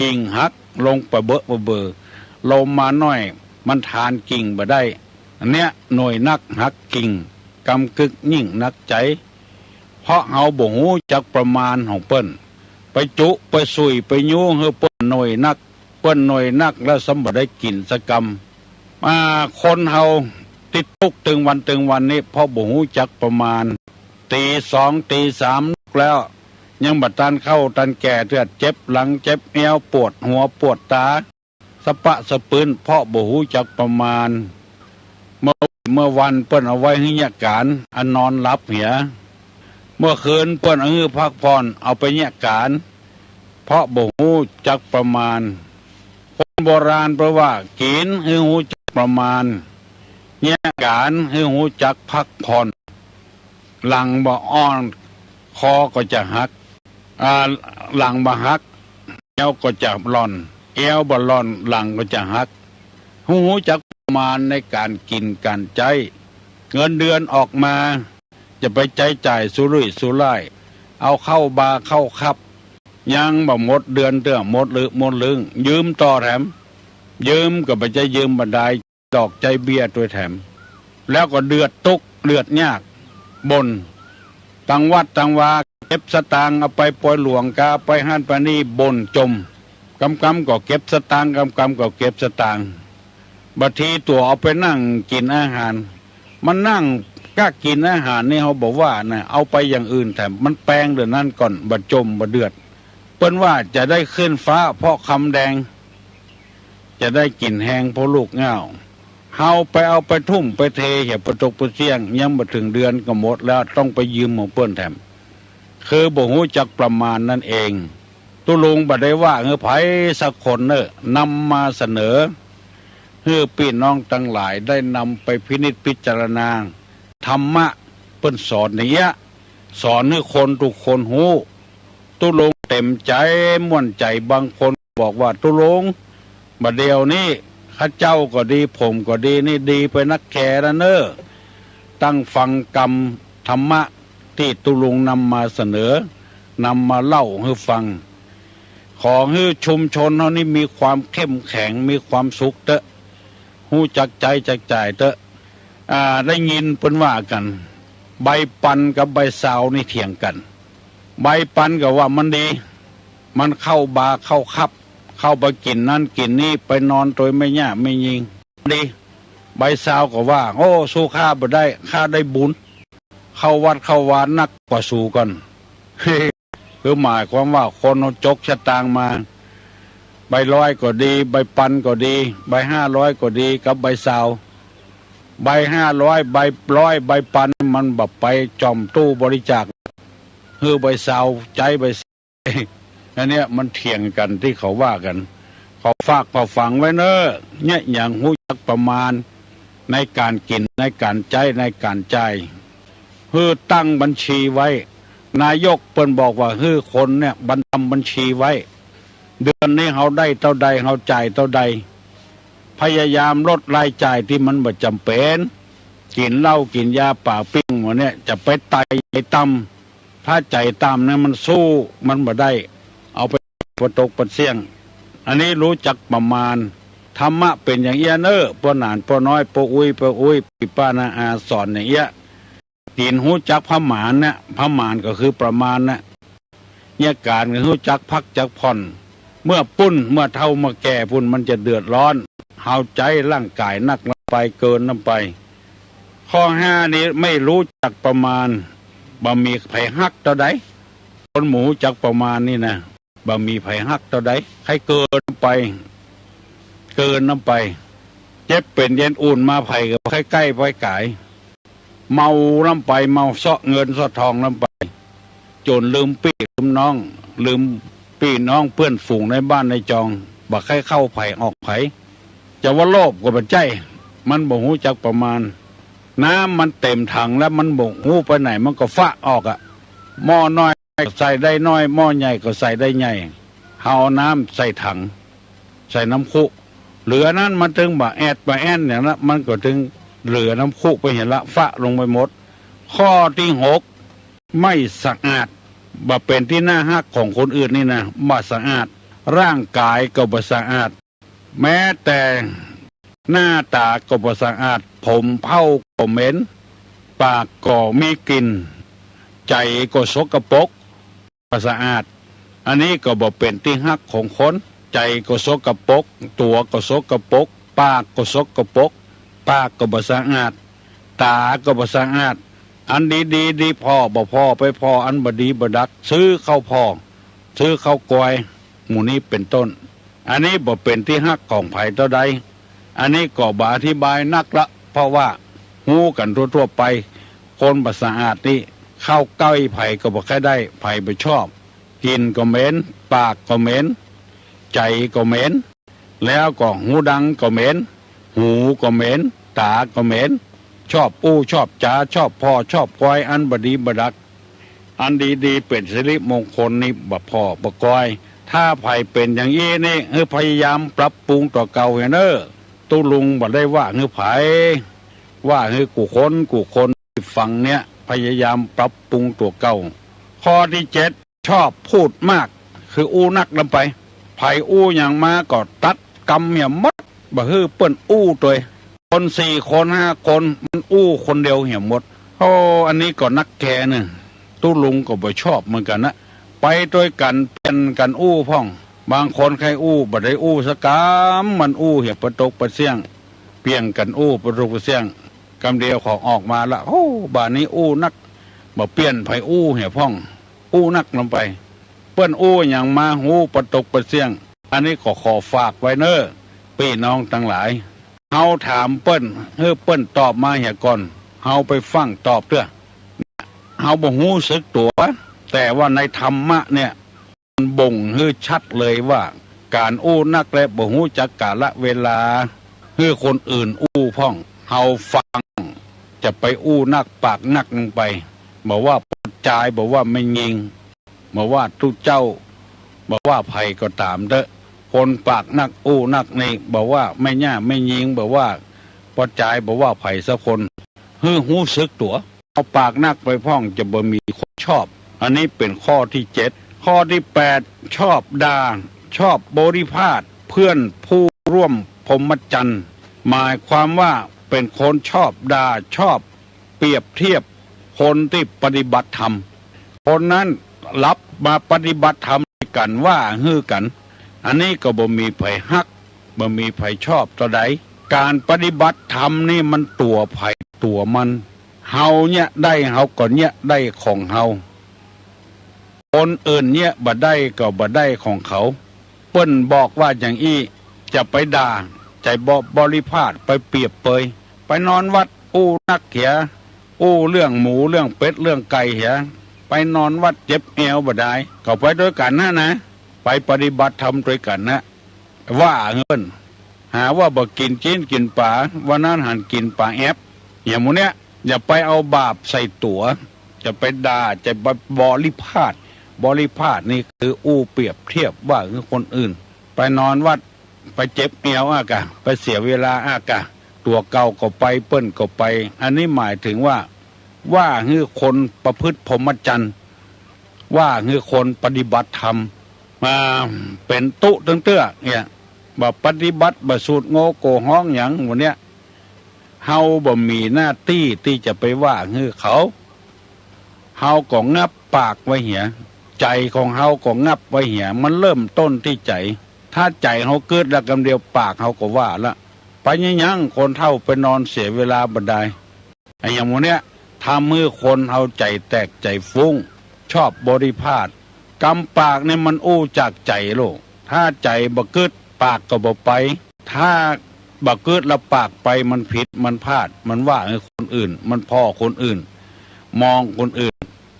กิ่งหักลงปะเบอะปะเบอ ลมมาหน่อย มันทานกิ่งบ่ได้ อันเนี้ยหน่วยนักหักกิ่ง กำกึ๊ดยิ่งหนักใจ๋ เพราะเฮาบ่ฮู้จักประมาณของเปิ้น ไปจุไปสุยไปยู้หื้อเปิ้นหน่วยนัก เปิ้นหน่วยนักแล้วซ้ำบ่ได้กิ๋นสักกำ อ่า คนเฮาตี้ตุ๊กตึงวันตึงวันนี้ เพราะบ่ฮู้จักประมาณ ตี๋สองตี๋สามลุกแล้ว ยังบ่ตันเข้าตันแก่เตื้อ เจ็บหลังเจ็บเอว ปวดหัวปวดต๋า สะปะสะปื้น เพราะบ่ฮู้จักประมาณ เมื่อ เมื่อวันเปิ้นเอาไว้หื้อเยียะก๋าน อันนอนหลับเหีย เมื่อคืนเปิ้นเอาหื้อพักผ่อน เอาไปเยียะก๋าน เพราะบ่ฮู้จักประมาณ คนโบราณเปิ้นว่า กิ๋นหื้อฮู้จักประมาณ เยียะก๋านหื้อฮู้จักพักผ่อน หลังบ่อ่อน คอก็จะหัก อ่า หลังบ่หัก เอวก็จะหล่อน เอวบ่หล่อน หลังก็จะหัก ฮู้ ฮู้จักประมาณในก๋านกิ๋นก๋านใจ๊ เงินเดือนออกมา จะไปใจ๊จ่ายสุรุ่ยสุร่าย เอาเข้าบ่าเข้าคับ ยังบ่หมดเดือนเตื้อ หมดลึกหมดลึง ยืมต่อแถม ยืมก็บ่ใจ้ยืมบ่ดาย ดอกใจ๊เบี้ยตวยแถม แล้วก็เดือดตุ๊กข์เดือดยาก บ่น ตังวัดตังวา เก็บสตางค์เอาไปปอยหลวงก๋า ไปหั้นไปนี่ บ่นจ่ม กำกำก็เก็บสตางค์ กำกำก็เก็บสตางค์ บางทีตั๋วเอาไปนั่งกิ๋นอาหาร มันนั่งก้ากิ๋นอาหารนี่เฮาบ่ว่านะ เอาไปอย่างอื่นแถม มันแปงเดี๋ยวนั้นก่อน บ่จ่มบ่เดือด เปิ้นว่าจะได้ขึ้นฟ้าเพราะคำแดง จะได้กิ๋นแฮงเพราะลูกเหง้า เฮาไปเอาไปทุ่มไปเทเหียปะตกปะเสี้ยง ยังบ่เถิงเดือนก็หมดแล้ว ต้องไปยืมของเปิ้นแถม คือบ่ฮู้จักประมาณนั่นเอง ตุ๊ลุงบ่ได้ว่าหื้อใผสักคนเน่อ นำมาเสนอ หื้อปี้น้องตังหลายได้นำไปพินิจพิจารณา ธรรมะเปิ้นสอนอย่างเอี้ย สอนหื้อคนกู้คนฮู้ ตุ๊ลุงเต็มใจ๋ม่วนใจ๋ บางคนบอกว่า ตุ๊ลุง บ่าเดี่ยวนี้ข้าเจ้าก็ดี ผมก็ดี นี่ดีไปนักแขแล้วเน่อ ตั้งฟังกำธรรมะตี้ตุ๊ลุงนำมาเสนอ นำมาเล่าหื้อฟัง ขอหื้อชุมชนเฮานี่มีความเข้มแข็ง มีความสุขเต๊อะ ฮู้จักใจ๊จักจ่ายเต๊อะ อ่า ได้ยินเปิ้นว่ากั๋น ใบปันกับใบซาวนี่เถียงกั๋น ใบปันก็ว่ามันดี มันเข้าบ่าเข้าคับ เข้าไปกิ๋นนั้นกิ๋นนี้ ไปนอนตวยแม่หญ้าแม่ญิง ดี ใบซาวก็ว่า โอ้ สู้ข้าบ่ได้ ข้าได้บุญ เข้าวัดเข้าวานักกว่าสูก่อน คือหมายความว่าคนเฮาจกสตางค์มา ใบร้อยก็ดี ใบปันก็ดี ใบห้าร้อยก็ดี กับใบซาว ใบห้าร้อย ใบร้อย ใบปัน มันบ่ไปจ่อมตู้บริจาค หื้อใบซาวใจ๊ใบ อันเนี้ยมันเถียงกั๋นตี้เขาว่ากั๋น ขอฝากขอฝังไว้เน่อ เนี่ย อย่างฮู้จักประมาณในก๋านกิ๋น ในก๋านใจ๊ ในก๋านจ่าย หื้อตั้งบัญชีไว้ นายกเปิ้นบอกว่าหื้อคนเนี่ยบัน ทำบัญชีไว้ เดือนนี้เฮาได้เต้าใด เฮาจ่ายเต้าใด พยายามลดรายจ่ายตี้มันบ่จ๋ำเป๋น กิ๋นเหล้ากิ๋นยาป๋าปิ้งหมดเนี่ย จะไปไต่ใจ๋ต่ำ ถ้าใจ๋ต่ำเนี่ยมันสู้มันบ่ได้ เอาไปปะตกปะเสี้ยง อันนี้ฮู้จักประมาณ ธรรมะเป๋นอย่างเอี้ยเน่อ ป้อหนานป้อน้อย ป้ออุ๊ยป้ออุ๊ย ปี้ป้าน้าอาสอนอย่างเอี้ย กิ๋นฮู้จักผะหมานนะ ผะหมานก็คือประมาณนะ เนี่ย ก๋านก็ฮู้จักพักจักผ่อน เมื่อปู้น เมื่อเฒ่าเมื่อแก่ปู้นมันจะเดือดร้อน เฮาใจ๊ร่างก๋ายนักล้ำไปเกินล้ำไป ข้อห้านี้ไม่รู้จักประมาณ บ่มีใผฮักเต้าใด คนบ่ฮู้จักประมาณนี่นะ บ่มีใผฮักเต้าใด ใค่เกินไป เกินล้ำไป เจ็บเป๋นเย็นอุ่นมาใผก็ใค่ใก้ใผก๋าย เมาล้ำไป เมาเซาะเงินเซาะทองล้ำไป จ๋นลืมปี้ลืมน้อง ลืมปี้น้องเปื้อนฝูงในบ้านในจอง บ่ใค่เข้าใผออกใผ จะว่าโลภก็บ่ใจ้ มันบ่ฮู้จักประมาณ น้ำมันเต๋มถังแล้วมันบ่ฮู้ไปไหน มันก็ฟะออกอะ หม้อน้อยก็ใส่ได้น้อย หม้อใหญ่ก็ใส่ได้ใหญ่ เฮาเอาน้ำใส่ถัง ใส่น้ำคุ เหลือนั้นมันตึงบ่าแอดบ่าแอนอย่างนั้น มันก็ตึงเหลือน้ำคุไปหั้นละ ฟะลงไปหมด ข้อตี้หก ไม่สะอาด บ่เป๋นตี้น่าฮักของคนอื่นนี่นะ บ่สะอาด ร่างก๋ายก็บ่สะอาด แม้แต่หน้าต๋าก็บ่สะอาด ผมเผ้าก็เหม็น ปากก็มีกลิ่น ใจ๋ก็สกปรก บ่สะอาด อันนี้ก็บ่เป๋นตี้ฮักของคน ใจ๋ก็สกปรก ตั๋วก็สกปรก ปากก็สกปรก ปากก็บ่สะอาด ต๋าก็บ่สะอาด อันดีดีดีผ่อ บ่ผ่อไปผ่ออันบ่ดีบ่ดัก ซื้อเข้าผ่อ ซื้อเข้ากอย หมู่นี้เป๋นต้น อันนี้บ่เป๋นตี้ฮักของใผเต้าใด อันนี้ก็บ่อธิบายนักละ เพราะว่าฮู้กั๋นทั่วๆ ไป คนบ่สะอาดนี่ เข้าใก้ใผก็บ่ใค่ได้ ใผบ่ชอบ กลิ่นก็เหม็น ปากก็เหม็น ใจ๋ก็เหม็น แล้วก็หูดังก็เหม็น หูก็เหม็น ต๋าก็เหม็น ชอบอู้ชอบจ๋า ชอบผ่อชอบกอย อันบ่ดีบ่ดัก อันดีๆ เป๋นสิริมงคลนี่บ่ผ่อบ่กอย ถ้าใผเป๋นอย่างอี้นี่ หื้อพยายามปรับปรุงตั๋วเก่าเหียเน่อ ตุ๊ลุงบ่ได้ว่าหื้อใผ ว่าหื้อกู้คนกู้คนตี้ฟังเนี่ย พยายามปรับปรุงตั๋วเก่า ข้อตี้เจ็ด ชอบพูดมาก คืออู้นักนำไป ใผอู้หยังมาก็ตัดกำเหียหมด บ่หื้อเปิ้นอู้ตวย คนสี่คนห้าคน มันอู้คนเดียวเหียหมด โอ้ อันนี้ก็นักแก่เน่อ ตุ๊ลุงก็บ่ชอบเหมือนกั๋นนะ ไปตวยกั๋นเปลี่ยนกั๋นอู้พ่อง บางคนใค่อู้บ่ได้อู้สักกำ มันอู้เหียปะตกปะเสี้ยง เปลี่ยนกั๋นอู้ปะตกปะเสี้ยง กำเดียวก็ออกมาละ โอ้ บ่านี้อู้นัก บ่เปลี่ยนใผอู้เหียพ่อง อู้นักนำไป เปิ้นอู้หยังมาฮู้ปะตกปะเสี้ยง อันนี้ก็ขอฝากไว้เน่อ ปี้น้องตังหลาย เฮาถามเปิ้น หื้อเปิ้นตอบมาเหียก่อน เฮาไปฟั่งตอบเตื้อ เฮาบ่ฮู้สึกตั๋ว แต่ว่าในธรรมะเนี่ย มันบ่งหื้อชัดเลยว่า ก๋านอู้นักและบ่ฮู้จักกาละเวลา หื้อคนอื่นอู้พ่อง เฮาฟัง จะไปอู้นักปากนักลงไป บ่ว่าป้อจาย บ่ว่าแม่ญิง บ่ว่าตุ๊เจ้า บ่ว่าใผก็ต๋ามเต๊อะ คนปากนักอู้นักนี่ บ่ว่าแม่ย่าแม่ญิง บ่ว่าป้อจาย บ่ว่าใผสักคน หื้อฮู้สึกตั๋ว เอาปากนักไปพ่องจะบ่มีคนชอบ อันนี้เป๋นข้อตี้เจ็ด ข้อตี้แปด ชอบด่า ชอบบริพาทเพื่อนผู้ร่วมพรหมจรรย์ หมายความว่าเป๋นคนชอบด่า ชอบเปรียบเทียบคนตี้ปฏิบัติธรรม คนนั้นหลับมาปฏิบัติธรรมตวยกั๋น ว่าหื้อกั๋น อันนี้ก็บ่มีใผฮัก บ่มีใผชอบเต้าใด ก๋านปฏิบัติธรรมนี่มันตั๋วใผตั๋วมัน เฮาเยียะได้ เฮาก็เยียะได้ของเฮา คนอื่นเยียะบ่ได้ก็บ่ได้ของเขา เปิ้นบอกว่าอย่างอี้ จะไปด่า จะบ่บริพาท ไปเปรียบเปย ไปนอนวัดอู้นักเหีย อู้เรื่องหมูเรื่องเป็ดเรื่องไก่เหีย ไปนอนวัดเจ็บแอวบ่ดาย ก็ไปตวยกั๋นนะนะ ไปปฏิบัติธรรมตวยกั๋นนะ ว่าหื้อเปิ้น หาว่าบ่กิ๋นจีนกิ๋นป๋า วันนั้นหันกิ๋นป๋าแอป อย่างหมู่เนี้ย อย่าไปเอาบาปใส่ตั๋ว จะไปด่า จะไปบริพาท บริพาทนี่คืออู้เปรียบเทียบว่าหื้อคนอื่น ไปนอนวัด ไปเจ็บแอวอ้ากะ ไปเสียเวลาอ้ากะ ตั๋วเก่าก็ไป เปิ้นก็ไป อันนี้หมายถึงว่า ว่าหื้อคนประพฤติพรหมจรรย์ ว่าหื้อคนปฏิบัติธรรม มาเป๋นตุ๊ตึงเตื้อเนี่ย บ่ปฏิบัติ บ่สูตรโงโกฮ้องหยังหมู่เนี้ย เฮาบ่มีหน้าตี้ตี้จะไปว่าหื้อเขา เฮาก็งับปากไว้เหีย ใจ๋ของเฮาก็งับไว้เหีย มันเริ่มต้นตี้ใจ๋ ถ้าใจ๋เฮากึ๊ดละกำเดียวปากเฮาก็ว่าละ ไปเยียะหยังคนเฒ่าไปนอนเสียเวลาบ่ดาย ไอ้อย่างหมู่เนี้ย ทำหื้อคนเฮาใจ๋แตกใจ๋ฟุ้ง ชอบบริพาท กำปากเนี่ยมันอู้จากใจ๋โลก ถ้าใจ๋บ่กึ๊ดปากก็บ่ไป ถ้าบ่กึ๊ดละปากไปมันผิดมันพลาด มันว่าหื้อคนอื่น มันผ่อคนอื่น มองคนอื่น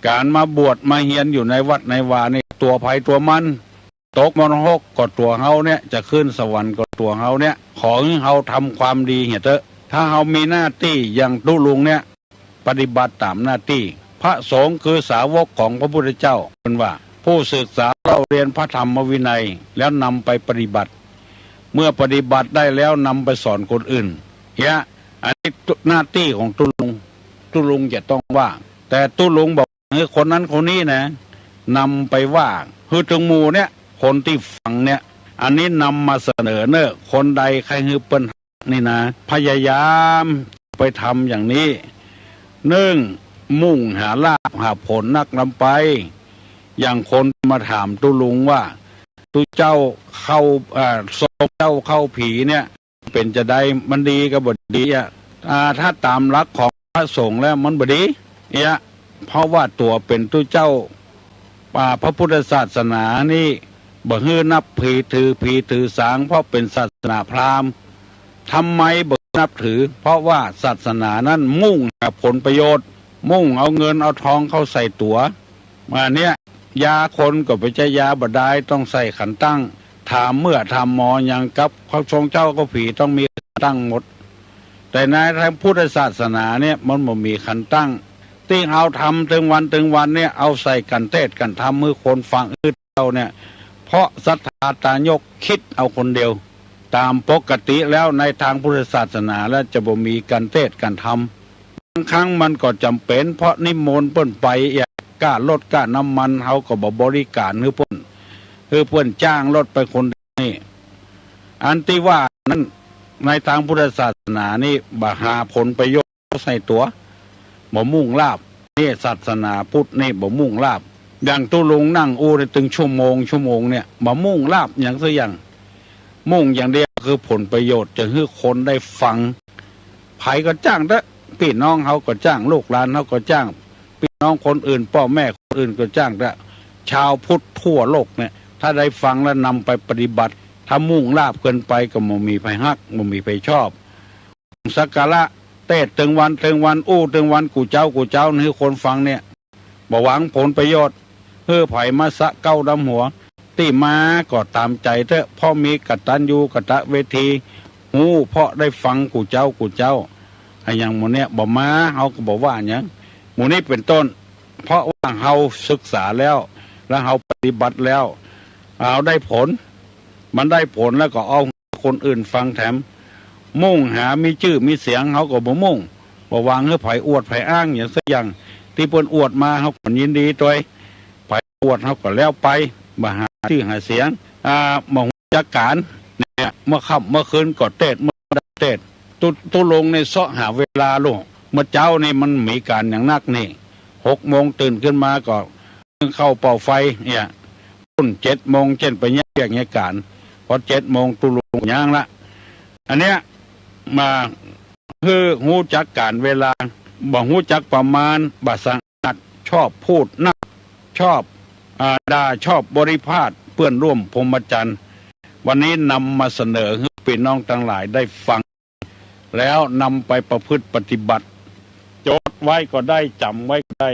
ก๋านมาบวชมาเฮียนอยู่ในวัดในวานี่ตั๋วใผตั๋วมัน ตกมรณะก็ตั๋วเฮาเนี่ย จะขึ้นสวรรค์ก็ตั๋วเฮาเนี่ย ขอหื้อเฮาทำความดีเหียเต๊อะ ถ้าเฮามีหน้าตี้อย่างตุ๊ลุงเนี่ย ปฏิบัติต๋ามหน้าตี้ พระสงฆ์คือสาวกของพระพุทธเจ้า เปิ้นว่า ผู้ศึกษาเล่าเรียนพระธรรมวินัย แล้วนำไปปฏิบัติ เมื่อปฏิบัติได้แล้วนำไปสอนคนอื่น เนี่ย อันนี้หน้าตี้ของตุ๊ลุง ตุ๊ลุงจะต้องว่า แต่ตุ๊ลุงบอกหื้อคนนั้นคนนี้นะ นำไปว่าหื้อตึงหมู่เนี่ย คนตี้ฟังเนี่ย อันนี้นำมาเสนอเน่อ คนใดใค่หื้อเปิ้น นี่นะ พยายามไปทำอย่างนี้ นึ่ง มุ่งหาลาภหาผลนักนำไป อย่างคนมาถามตุ๊ลุงว่า ตุ๊เจ้าเข้า อ่า ทรงเจ้าเข้าผีเนี่ย เป๋นจาใด มันดีก็บ่ดีอ่ะ อ่า ถ้าต๋ามหลักของพระสงฆ์แล้วมันบ่ดี เนี่ย เพราะว่าตั๋วเป๋นตุ๊เจ้า อ่า พระพุทธศาสนานี่ บ่หื้อนับผีถือผีถือสาง เพราะเป๋นศาสนาพราหมณ์ ทำไมบ่นับถือ เพราะว่าศาสนานั้นมุ่งหาผลประโยชน์ มุ่งเอาเงินเอาทองเข้าใส่ตั๋ว มาเนี่ย ยาคนก็บ่ใจ้ยาบ่ดาย ต้องใส่ขันตั้ง ถามเมื่อถามหมอหยังกับเขาทรงเจ้าเข้าผีต้องมีขันตั้งหมด แต่ในทางพุทธศาสนาเนี่ยมันบ่มีคันตั้ง ตี้เฮาทำตึงวันตึงวันเนี่ย เอาใส่กั๋นเตสน์กั๋นธรรมหื้อคนฟังหื้อเต้าเนี่ย เพราะศรัทธาตายกคิดเอาคนเดียว ต๋ามปกติแล้วในตางพุทธศาสนาแล้วจะบ่มีกั๋นเตสน์กั๋นธรรม บางครั้งมันก็จ๋ำเป๋น เพราะนิมนต์เปิ้นไป เอียะ ก้ารถก้าน้ำมัน เฮาก็บ่บริก๋านหื้อเปิ้น หื้อเปิ้นจ้างรถไปคนเดียวนี่ อันตี้ว่านั้น ในตางพุทธศาสนานี่บ่หาผลประโยชน์ใส่ตั๋ว บ่มุ่งลาภ นี่ศาสนาพุทธนี่บ่มุ่งลาภ อย่างตุ๊ลุงนั่งอู้ได้ตึงชั่วโมงชั่วโมงเนี่ย บ่มุ่งลาภหยังสักอย่าง มุ่งอย่างเดียวคือผลประโยชน์ จะหื้อคนได้ฟัง ใผก็จ้างเต๊อะ ปี้น้องเฮาก็จ้าง ลูกหลานเฮาก็จ้าง ปี้น้องคนอื่น ป้อแม่คนอื่นก็จ้างเต๊อะ ชาวพุทธทั่วโลกเนี่ย ถ้าได้ฟังแล้วนำไปปฏิบัติ ถ้ามุ่งลาภเกินไปก็บ่มีใผฮัก บ่มีใผชอบ สักการะ เตสน์ตึงวันตึงวัน อู้ตึงวัน กู้เจ๊ากู้เจ๊าหื้อคนฟังเนี่ย บ่หวังผลประโยชน์ หื้อใผมาสะเก๊าดำหัว ตี้มาก็ต๋ามใจ๋เต๊อะ เพราะมีกตัญญูกตเวที ฮู้เพราะได้ฟังกู้เจ๊ากู้เจ๊า อะหยังหมู่เนี่ยบ่มา เฮาก็บ่ว่าหยัง หมู่นี้เป๋นต้น เพราะว่าเฮาศึกษาแล้ว แล้วเฮาปฏิบัติแล้ว เฮาได้ผล มันได้ผลแล้วก็เอาหื้อคนอื่นฟังแถม มุ่งหามีจื้อมีเสียง เฮาก็บ่มุ่ง บ่หวังหื้อใผอวดใผอ้างหยังสักอย่าง ตี้เปิ้นอวดมาเฮาก็ยินดีตวย ใผอวดเฮาก็แล้วไป บ่หาจื้อหาเสียง อ่า บ่ฮู้จักก๋าน เนี่ย เมื่อค่ำเมื่อคืนก็เตสน์ เมื่อใดเตสน์ ตุ๊ ตุ๊ลุงนี่เซาะหาเวลาลูก เมื่อเจ๊านี่มันมีก๋านอย่างนักนี่ หกโมงตื่นขึ้นมาก็นึ่งข้าวเป่าไฟเนี่ย ปุ้นเจ็ดโมงเจ้นไปเยียะเวียกเยียะก๋าน พอเจ็ดโมงตุ๊ลุงย้างละ อันเนี้ย มาหื้อฮู้จักก๋านเวลา บ่ฮู้จักประมาณ บ่สะอาด ชอบพูดนัก ชอบ อ่า ด่า ชอบบริพาทเปื้อนร่วมพรหมจรรย์ วันนี้นำมาเสนอหื้อปี้น้องตังหลายได้ฟัง แล้วนำไปประพฤติปฏิบัติ จดไว้ก็ได้ จ๋ำไว้ก็ได้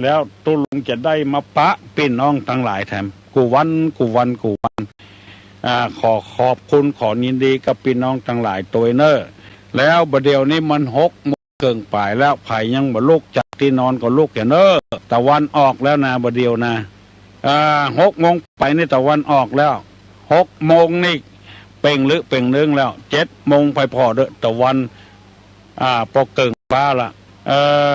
แล้วตุ๊ลุงจะได้มาปะปี้น้องตังหลายแถม กู้วัน กู้วัน กู้วัน อ่า ขอขอบคุณ ขอยินดีกับปี้น้องตังหลายตวยเน่อ แล้วบ่าเดี่ยวนี้มันหกโมงเกิ่งป๋ายแล้ว ใผยังบ่ลุกจากตี้นอนก็ลุกเหียเน่อ ตะวันออกแล้วนะ บ่าเดี่ยวนะ อ่า หกโมงป๋ายนี่ตะวันออกแล้ว หกโมงนี่เป่งลึเป่งนึ่งแล้ว เจ็ดโมงไปผ่อเต๊อะ ตะวัน อ่า ปอเกิ่งฟ้าละ เอ่อ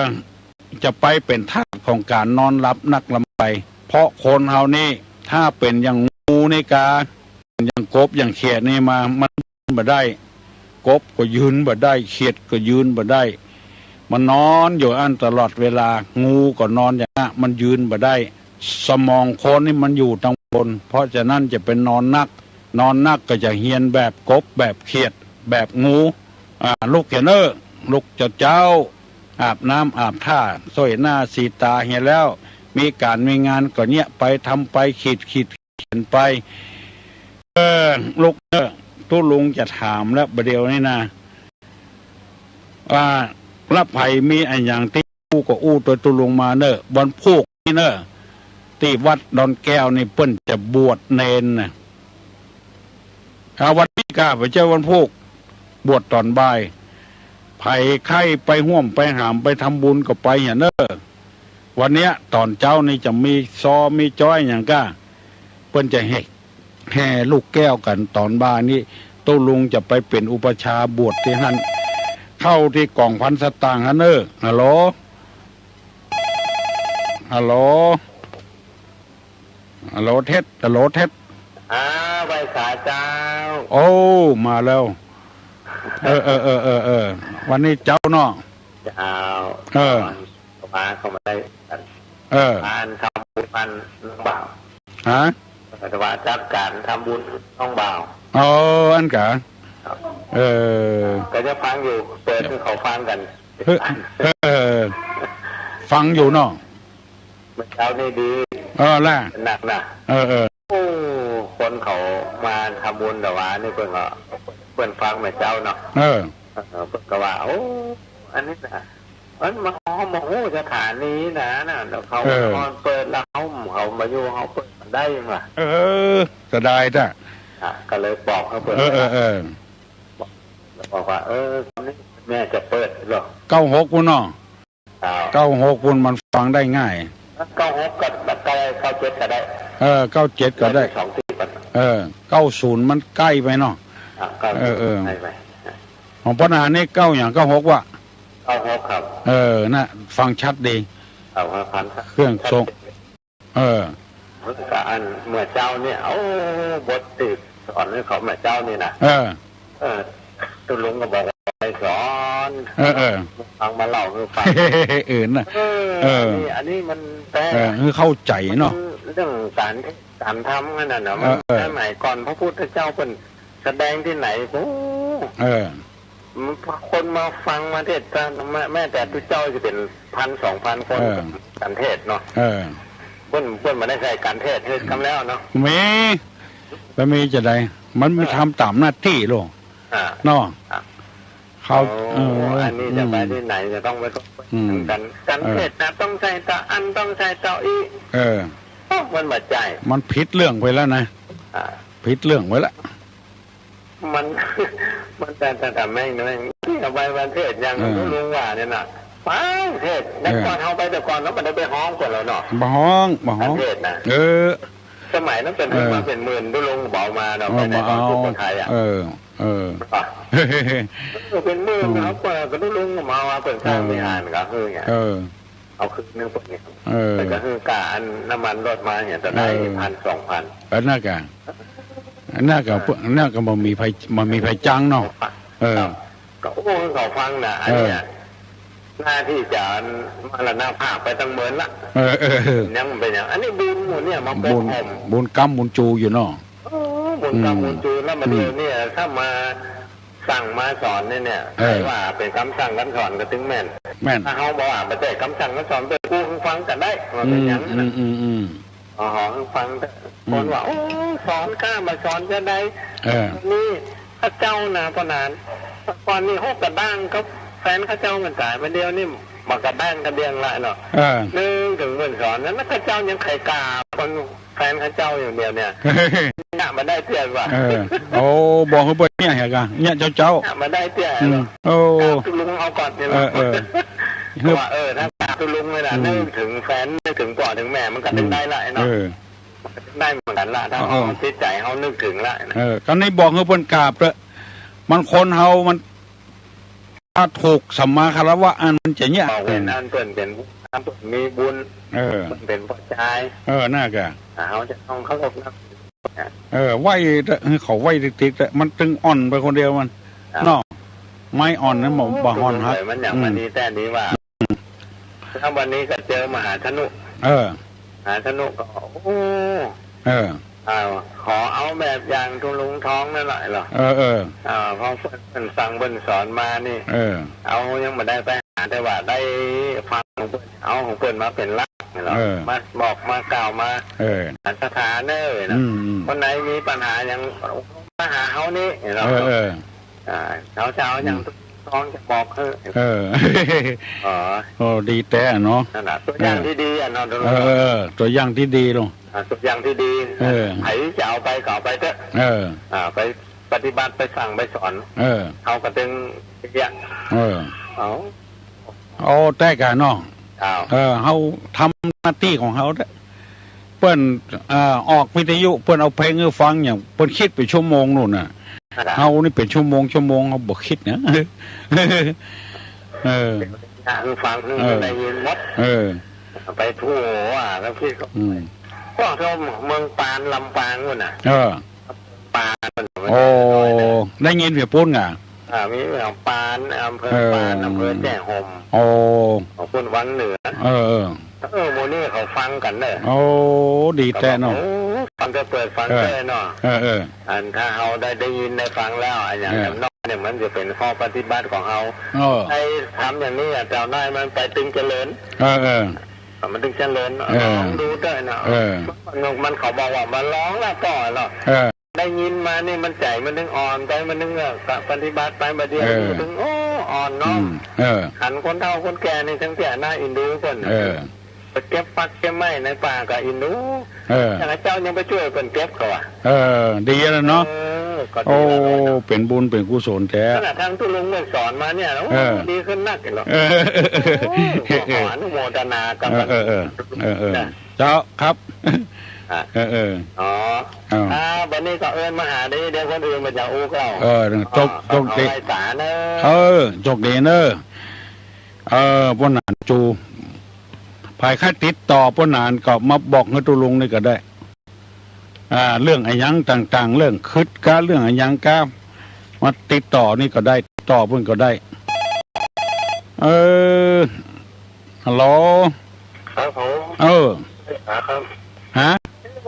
จะไปเป๋นทาสของก๋านนอนหลับนักลำไป เพราะคนเฮานี่ ถ้าเป๋นอย่างงูนี่กา อย่างกบอย่างเขียดนี่มา มันบ่ได้ กบก็ยืนบ่ได้ เขียดก็ยืนบ่ได้ มันนอนอยู่อั้นตลอดเวลา งูก็นอนอย่างนั้น มันยืนบ่ได้ สมองคนนี่มันอยู่ตังบน เพราะฉะนั้นจะไปนอนนัก นอนนักก็จะเฮียนแบบกบ แบบเขียด แบบงู อ่า ลุกเหียเน่อ ลุกเจ้าเจ้า อาบน้ำอาบท่า โส้ยหน้าสีต๋าเหียแล้ว มีก๋านมีงานก็เยียะไป ทำไป ขีดขีดเขียนไป เออ ลุกเน่อ ตุ๊ลุงจะถามแล้วบ่าเดี่ยวนี้นะ อ่า ละใผมีอะหยังตี้อู้ก็อู้ตวยตุ๊ลุงมาเน่อ วันพูกนี่เน่อ ตี้วัดดอนแก้วนี่เปิ้นจะบวชเณรน่ะ อ่า วันนี้กา บ่ใจ้วันพูก บวชต๋อนบ่าย ใผใค่ไปฮ่วมไปหามไปทำบุญก็ไปเหียเน่อ วันเนี้ยต๋อนเจ๊านี่จะมีซอมีจ๊อยหยังก้า เปิ้นจะแห่ แห่ลูกแก้วกั๋นต๋อนบ่ายนี้ ตุ๊ลุงจะไปเป๋นอุปัชฌาย์บวชตี้หั้น เข้าตี้ก๋องพันสตางค์หั้นเน่อ ฮัลโหล ฮัลโหล ฮัลโหลเท็ด ฮัลโหลเท็ด อ้าว ไหว้สาเจ้า โอ้ มาแล้ว เออ เออ วันนี้เจ๊าเนาะ เจ้า เออ มาเข้ามาได้ เออ บ้านทำบุญบ้านน้องบ่าว ฮะ แต่ว่าจัดก๋านทำบุญน้องบ่าว อ๋อ อันกา ครับ เออ ก็จะฟังอยู่ เปิดหื้อเขาฟังกั๋น เออ เออ ฟังอยู่เนาะ เมื่อเจ๊านี่ดี เออ ละ หนักนะ เออ เออ โอ้ คนเขามาทำบุญแต่ว่านี่เปิ้นก็ เปิ้นฟังเมื่อเจ๊าเนาะ เออ เออ เปิ้นก็ว่า โอ้ อันนี้นะ มันมา มาฮู้สถานีนะ น่ะ แล้วเขา เออ นอนเปิดแล้วเขา เขามาอยู่ เขาเปิดมันได้ยังวะ เออ เสียดายจ้ะ อ่ะ ก็เลยบอกให้เปิ้น เออ เออ เออ บอก แล้วบอกว่า เออ คนนี้ แม่จะเปิดเหรอ เก้าหก ปู้นเนาะ ครับ เก้าหก ปู้นมันฟังได้ง่าย เก้าหก ก็ได้ เก้าเจ็ด ก็ได้ เออ เก้าเจ็ด ก็ได้ สองสิบ เออ เก้าศูนย์ มันใก้ไปเนาะ อ่ะ เก้าศูนย์ เออ เออ ใก้ไป ของปัญหานี่ เก้าหยัง เก้าหก วะ เก้าหก ครับ เออ น่ะ ฟังชัดดี เอา ฟังชัด เครื่องทรง ชัดเจน เออ แล้วก็อันเมื่อเจ๊าเนี่ย โอ้ บทที่สอนหื้อเขาเมื่อเจ๊านี่นะ เออ เออ ตุ๊ลุงก็บอกว่าไปสอน เออ เออ ฟังมาเล่าหื้อฟัง เออ น่ะ เออ เออ อันนี้ อันนี้มันแปลก เออ หื้อเข้าใจ๋เนาะ มันเรื่องการเทศน์การธรรมนั่นน่ะเนาะ เออ มัน เออ สมัยก่อนพระพุทธเจ้าเปิ้นแสดงตี้ไหน โอ้ เออ คนมาฟังมาเทศน์ แม้ แม้แต่ตุ๊เจ้าจะเป๋นพันสองพันคน เออ กั๋นเทศน์เนาะ เออ เปิ้น เปิ้นบ่ได้ใส่ก๋านเทศน์หื้อ อืม กำแล้วเนาะ มี บ่มีจะใด มัน เออ ทำต๋ามหน้าตี้โลด อ่า เนาะ อ่ะ เขา โอ้ เออ อันนี้จะไป อืม ตี้ไหนจะต้องไป อืม กั๋น ก๋าน เออ เทศน์นะ ต้องใส่เต้าอั้น ต้องใส่เต้าอี้ เออ โอ้ มันบ่ใจ้ มันผิดเรื่องไปแล้วนะ อ่า ผิดเรื่องไปแล้ว มัน มันแต่ แต่ แต่แม่ง แม่ง ตี้เอาไปวันเทศน์อย่าง เออ ตุ๊ลุงว่าเนี่ยน่ะ ไปเทศน์ แต่ เออ ก่อนเฮาไปแต่ก่อนแล้วมันได้ไปฮ้องก่อนแล้วเนาะ บ่ฮ้อง บ่ฮ้อง ก๋านเทศน์นะ เออ สมัยนั้นเป๋น เออ มาเป๋นหมื่นตุ๊ลุงเบามาเนาะ เออ ไปไหน มาเอา ต๋อนสุโขทัยอ่ะ เออ เออ อ่ะ เออ เป๋นหมื่น อืม นะครับ ก็ ก็ตุ๊ลุงมาว่าเปิ้นสร้าง เออ วิหารก็คือเนี่ย เออ เอาครึ่งหนึ่งเปิ้นเนี่ย เออ แต่ก็คือก๋าอันน้ำมันรถมาเนี่ย จะได้ เออ พันสองพัน เออ น่ากะ น่ากะ เออ น่ากะบ่มีไผ บ่มีไผจั้งเนาะ เออ ก็ โอ้ เขาฟังนะ อันเนี้ย เออ หน้าตี้จะมรณภาพไปตั้งเมินละ เออ เออ เออ ยังเป๋นอย่าง อันนี้บุญหมู่เนี่ยมาปก บุญ คลุม บุญกำบุญจูอยู่เนาะ โอ้ บุญกำ อืม บุญจู แล้วมา อืม เดี๋ยวเนี่ย ถ้ามาสั่งมาสอนเนี่ย เนี่ย เออ ใผว่าเป๋นกำสั่งกำสอนก็ตึงแม่น แม่น ถ้าเฮาบ่ว่าบ่ใจ้กำสั่งกำสอน เปิ้นกู้หื้อฟังก็ได้ ว่าเป๋นอย่างนั้น อืม อืม อืม อืม อ๋อ ฟังแต่ อืม คนว่า โอ้ สอนก้ามาสอนจะได้ เออ นี่ ข้าเจ้านะ ป้อหนาน ก่อนนี่ฮกกระด้างกับแฟนข้าเจ้ามันต๋าย มาเดี๋ยวนี่บ่กระด้างกระเดี้ยงละเนาะ เออ นึกเถิงเปิ้นสอนนั้น ข้าเจ้ายังไขก้าคนแฟนข้าเจ้าอยู่เดี๋ยวเนี่ย เยียะบ่ได้เตื้อว่ะ เออ โอ้ บอกหื้อเปิ้นเยียะเหียกะ เยียะเจ๊าๆ เยียะบ่ได้เตื้อ อืม เนาะ โอ้ กราบตุ๊ลุงเอาก่อนเนี่ย เออ เนาะ เออ เพราะว่า เออ ถ้ากราบตุ๊ลุงเลยนะ อืม นึกเถิงแฟน นึกเถิงป้อเถิงแม่ มันก็ อืม นึกได้ละเนาะ เออ ได้เหมือนกั๋นละ ถ้า เออ เฮาจิตใจ๋เฮานึกเถิงละนะ เออ ก็นี่บอกหื้อเปิ้นกราบเต๊อะ มันคนเฮามัน ถ้าถูกสัมมาคารวะอันมันจะเยียะ บอกเป๋นอันเปิ้นเป๋น อันเปิ้นมีบุญ เออ เปิ้นเป๋นป้อจาย เออ น่ากะ อ่า เฮาจะต้องเคารพนับถือ เออ ไหว้เต๊อะ หื้อเขาไหว้ติ๊กๆ เต๊อะ มันตึงอ่อนไปคนเดียวมัน ครับ เนาะ ไม้อ่อนนั้นบ่ บ่ฮ้อนฮัก มันอย่าง อืม วันนี้แต่นี้ว่า แล้ววันนี้ก็เจอมหาธนุ เออ มหาธนุก็ โอ้ เออ อ้าว ขอเอาแบบอย่างตุ๊ลุงทองนั่นแหละเหรอ เออ เออ อ่า พอเปิ้นสั่งเปิ้นสอนมานี่ เออ เอายังบ่ได้ไปหา แต่ว่าได้ฟังของเปิ้น เอาของเปิ้นมาเป๋นหลักเหรอ เออ มาบอกมากล่าวมา เออ สถาเนอนะ อืม อืม คนไหนมีปัญหาอย่างมาหาเฮานี่เหรอ เออ เออ อ่า เฮาจะเอาอย่าง อืม ตุ๊ลุงทองจะบอกหื้อ เออ อ๋อ โอ้ ดีแต๊เนาะ นั่นน่ะ ตัวอย่างตี้ดีอะเนาะ เออ เออ ตัวอย่างตี้ดีลง อ่า ตัวอย่างตี้ดี เออ ใผจะเอาไปก็เอาไปเต๊อะ เออ อ่า ไปปฏิบัติ ไปสั่งไปสอน เออ เฮาก็ตึงเยียะ เออ เอา เอาแต๊กะเนาะ อ้าว เออ เฮาทำหน้าตี้ของเฮาเต๊อะ เปิ้น เอ่อ ออกวิทยุ เปิ้นเอาเพลงหื้อฟังอย่าง เปิ้นคิดเป๋นชั่วโมงนู่นน่ะ ครับ เฮานี่เป๋นชั่วโมง ชั่วโมง เฮาบ่คิดนะ เออ ฟัง เออ ได้ยินหมด เออ ไปทั่วว่าแล้วคิดก็ อืม พวกเมืองปาน ลำปางนู่นน่ะ เออ ปาน โอ้ ได้ยินเป๋นปู๊นก่ะ อ่า มีเมืองปาน อำเภอปาน เออ อำเภอแจ้ห่ม โอ้ ของเปิ้นวังเหนือ เออ เออ เออ หมู่นี้เขาฟังกั๋นเน่อ โอ้ ดีแต๊เนาะ โอ้ ฟังแต่เปิ้น ฟัง เออ แต่เนาะ เออ เออ อันถ้าเฮาได้ ได้ยินได้ฟังแล้ว อันอย่าง เออ น้อยเนี่ยมันจะเป๋นข้อปฏิบัติของเฮา เออ ไอ้ทำอย่างนี้อะ เจ้านายมันไปตึงเจริญ เออ เออ มันตึงเจริญ เออ ลองดูเต๊อะเนาะ เออ มัน มันเขาบอกว่ามาลองแล้วก่อนเนาะ เออ ได้ยินมานี่มันใจ๋มันตึงอ่อนไป มันตึง เออ ปฏิบัติไป บาดเดี่ยว เออ มันตึง โอ้ อ่อนน้อม อืม เออ หันคนเฒ่าคนแก่นี่ตึงเตี้ยน่าเอ็นดูเปิ้น เออ ไปเก็บฟักก็บไม้ในป่าก็เอ็นดู เออ อย่างเจ้ายังไปจ้วยเปิ้นเก็บเขาอะ เออ ดีแล้วเนาะ เออ ก็ดีแล้วเนาะ โอ้ เป๋นบุญเป๋นกุศลแต๊ ขนาดตางตุ๊ลุงเปิ้นสอนมาเนี่ย โอ้ เออ ดีขึ้นนักเลยเนาะ เออ โอ้ ขออนุโมทนากับ เออ เออ เออ เออ เออ นะ เจ้าครับ อ่ะ เออ เออ อ๋อ เออ อ่า วันนี้ก็เอิ้นมาหาดี เดี๋ยวคนอื่นมันจะอู้เก่า เออ โจค อ่า โจคดี เอาไว้สาเนอะ เออ โจคดีเนอะ เออ ป้อหนานจู ใผใค่ติดต่อป้อหนานก็มาบอกหื้อตุ๊ลุงนี่ก็ได้ อ่า เรื่องอะหยังต่างๆ เรื่องขึดก๊า เรื่องอะหยังก๊า มาติดต่อนี่ก็ได้ ติดต่อเปิ้นก็ได้ เออ ฮัลโหล ครับผม เออ อ่า ครับ ฮะ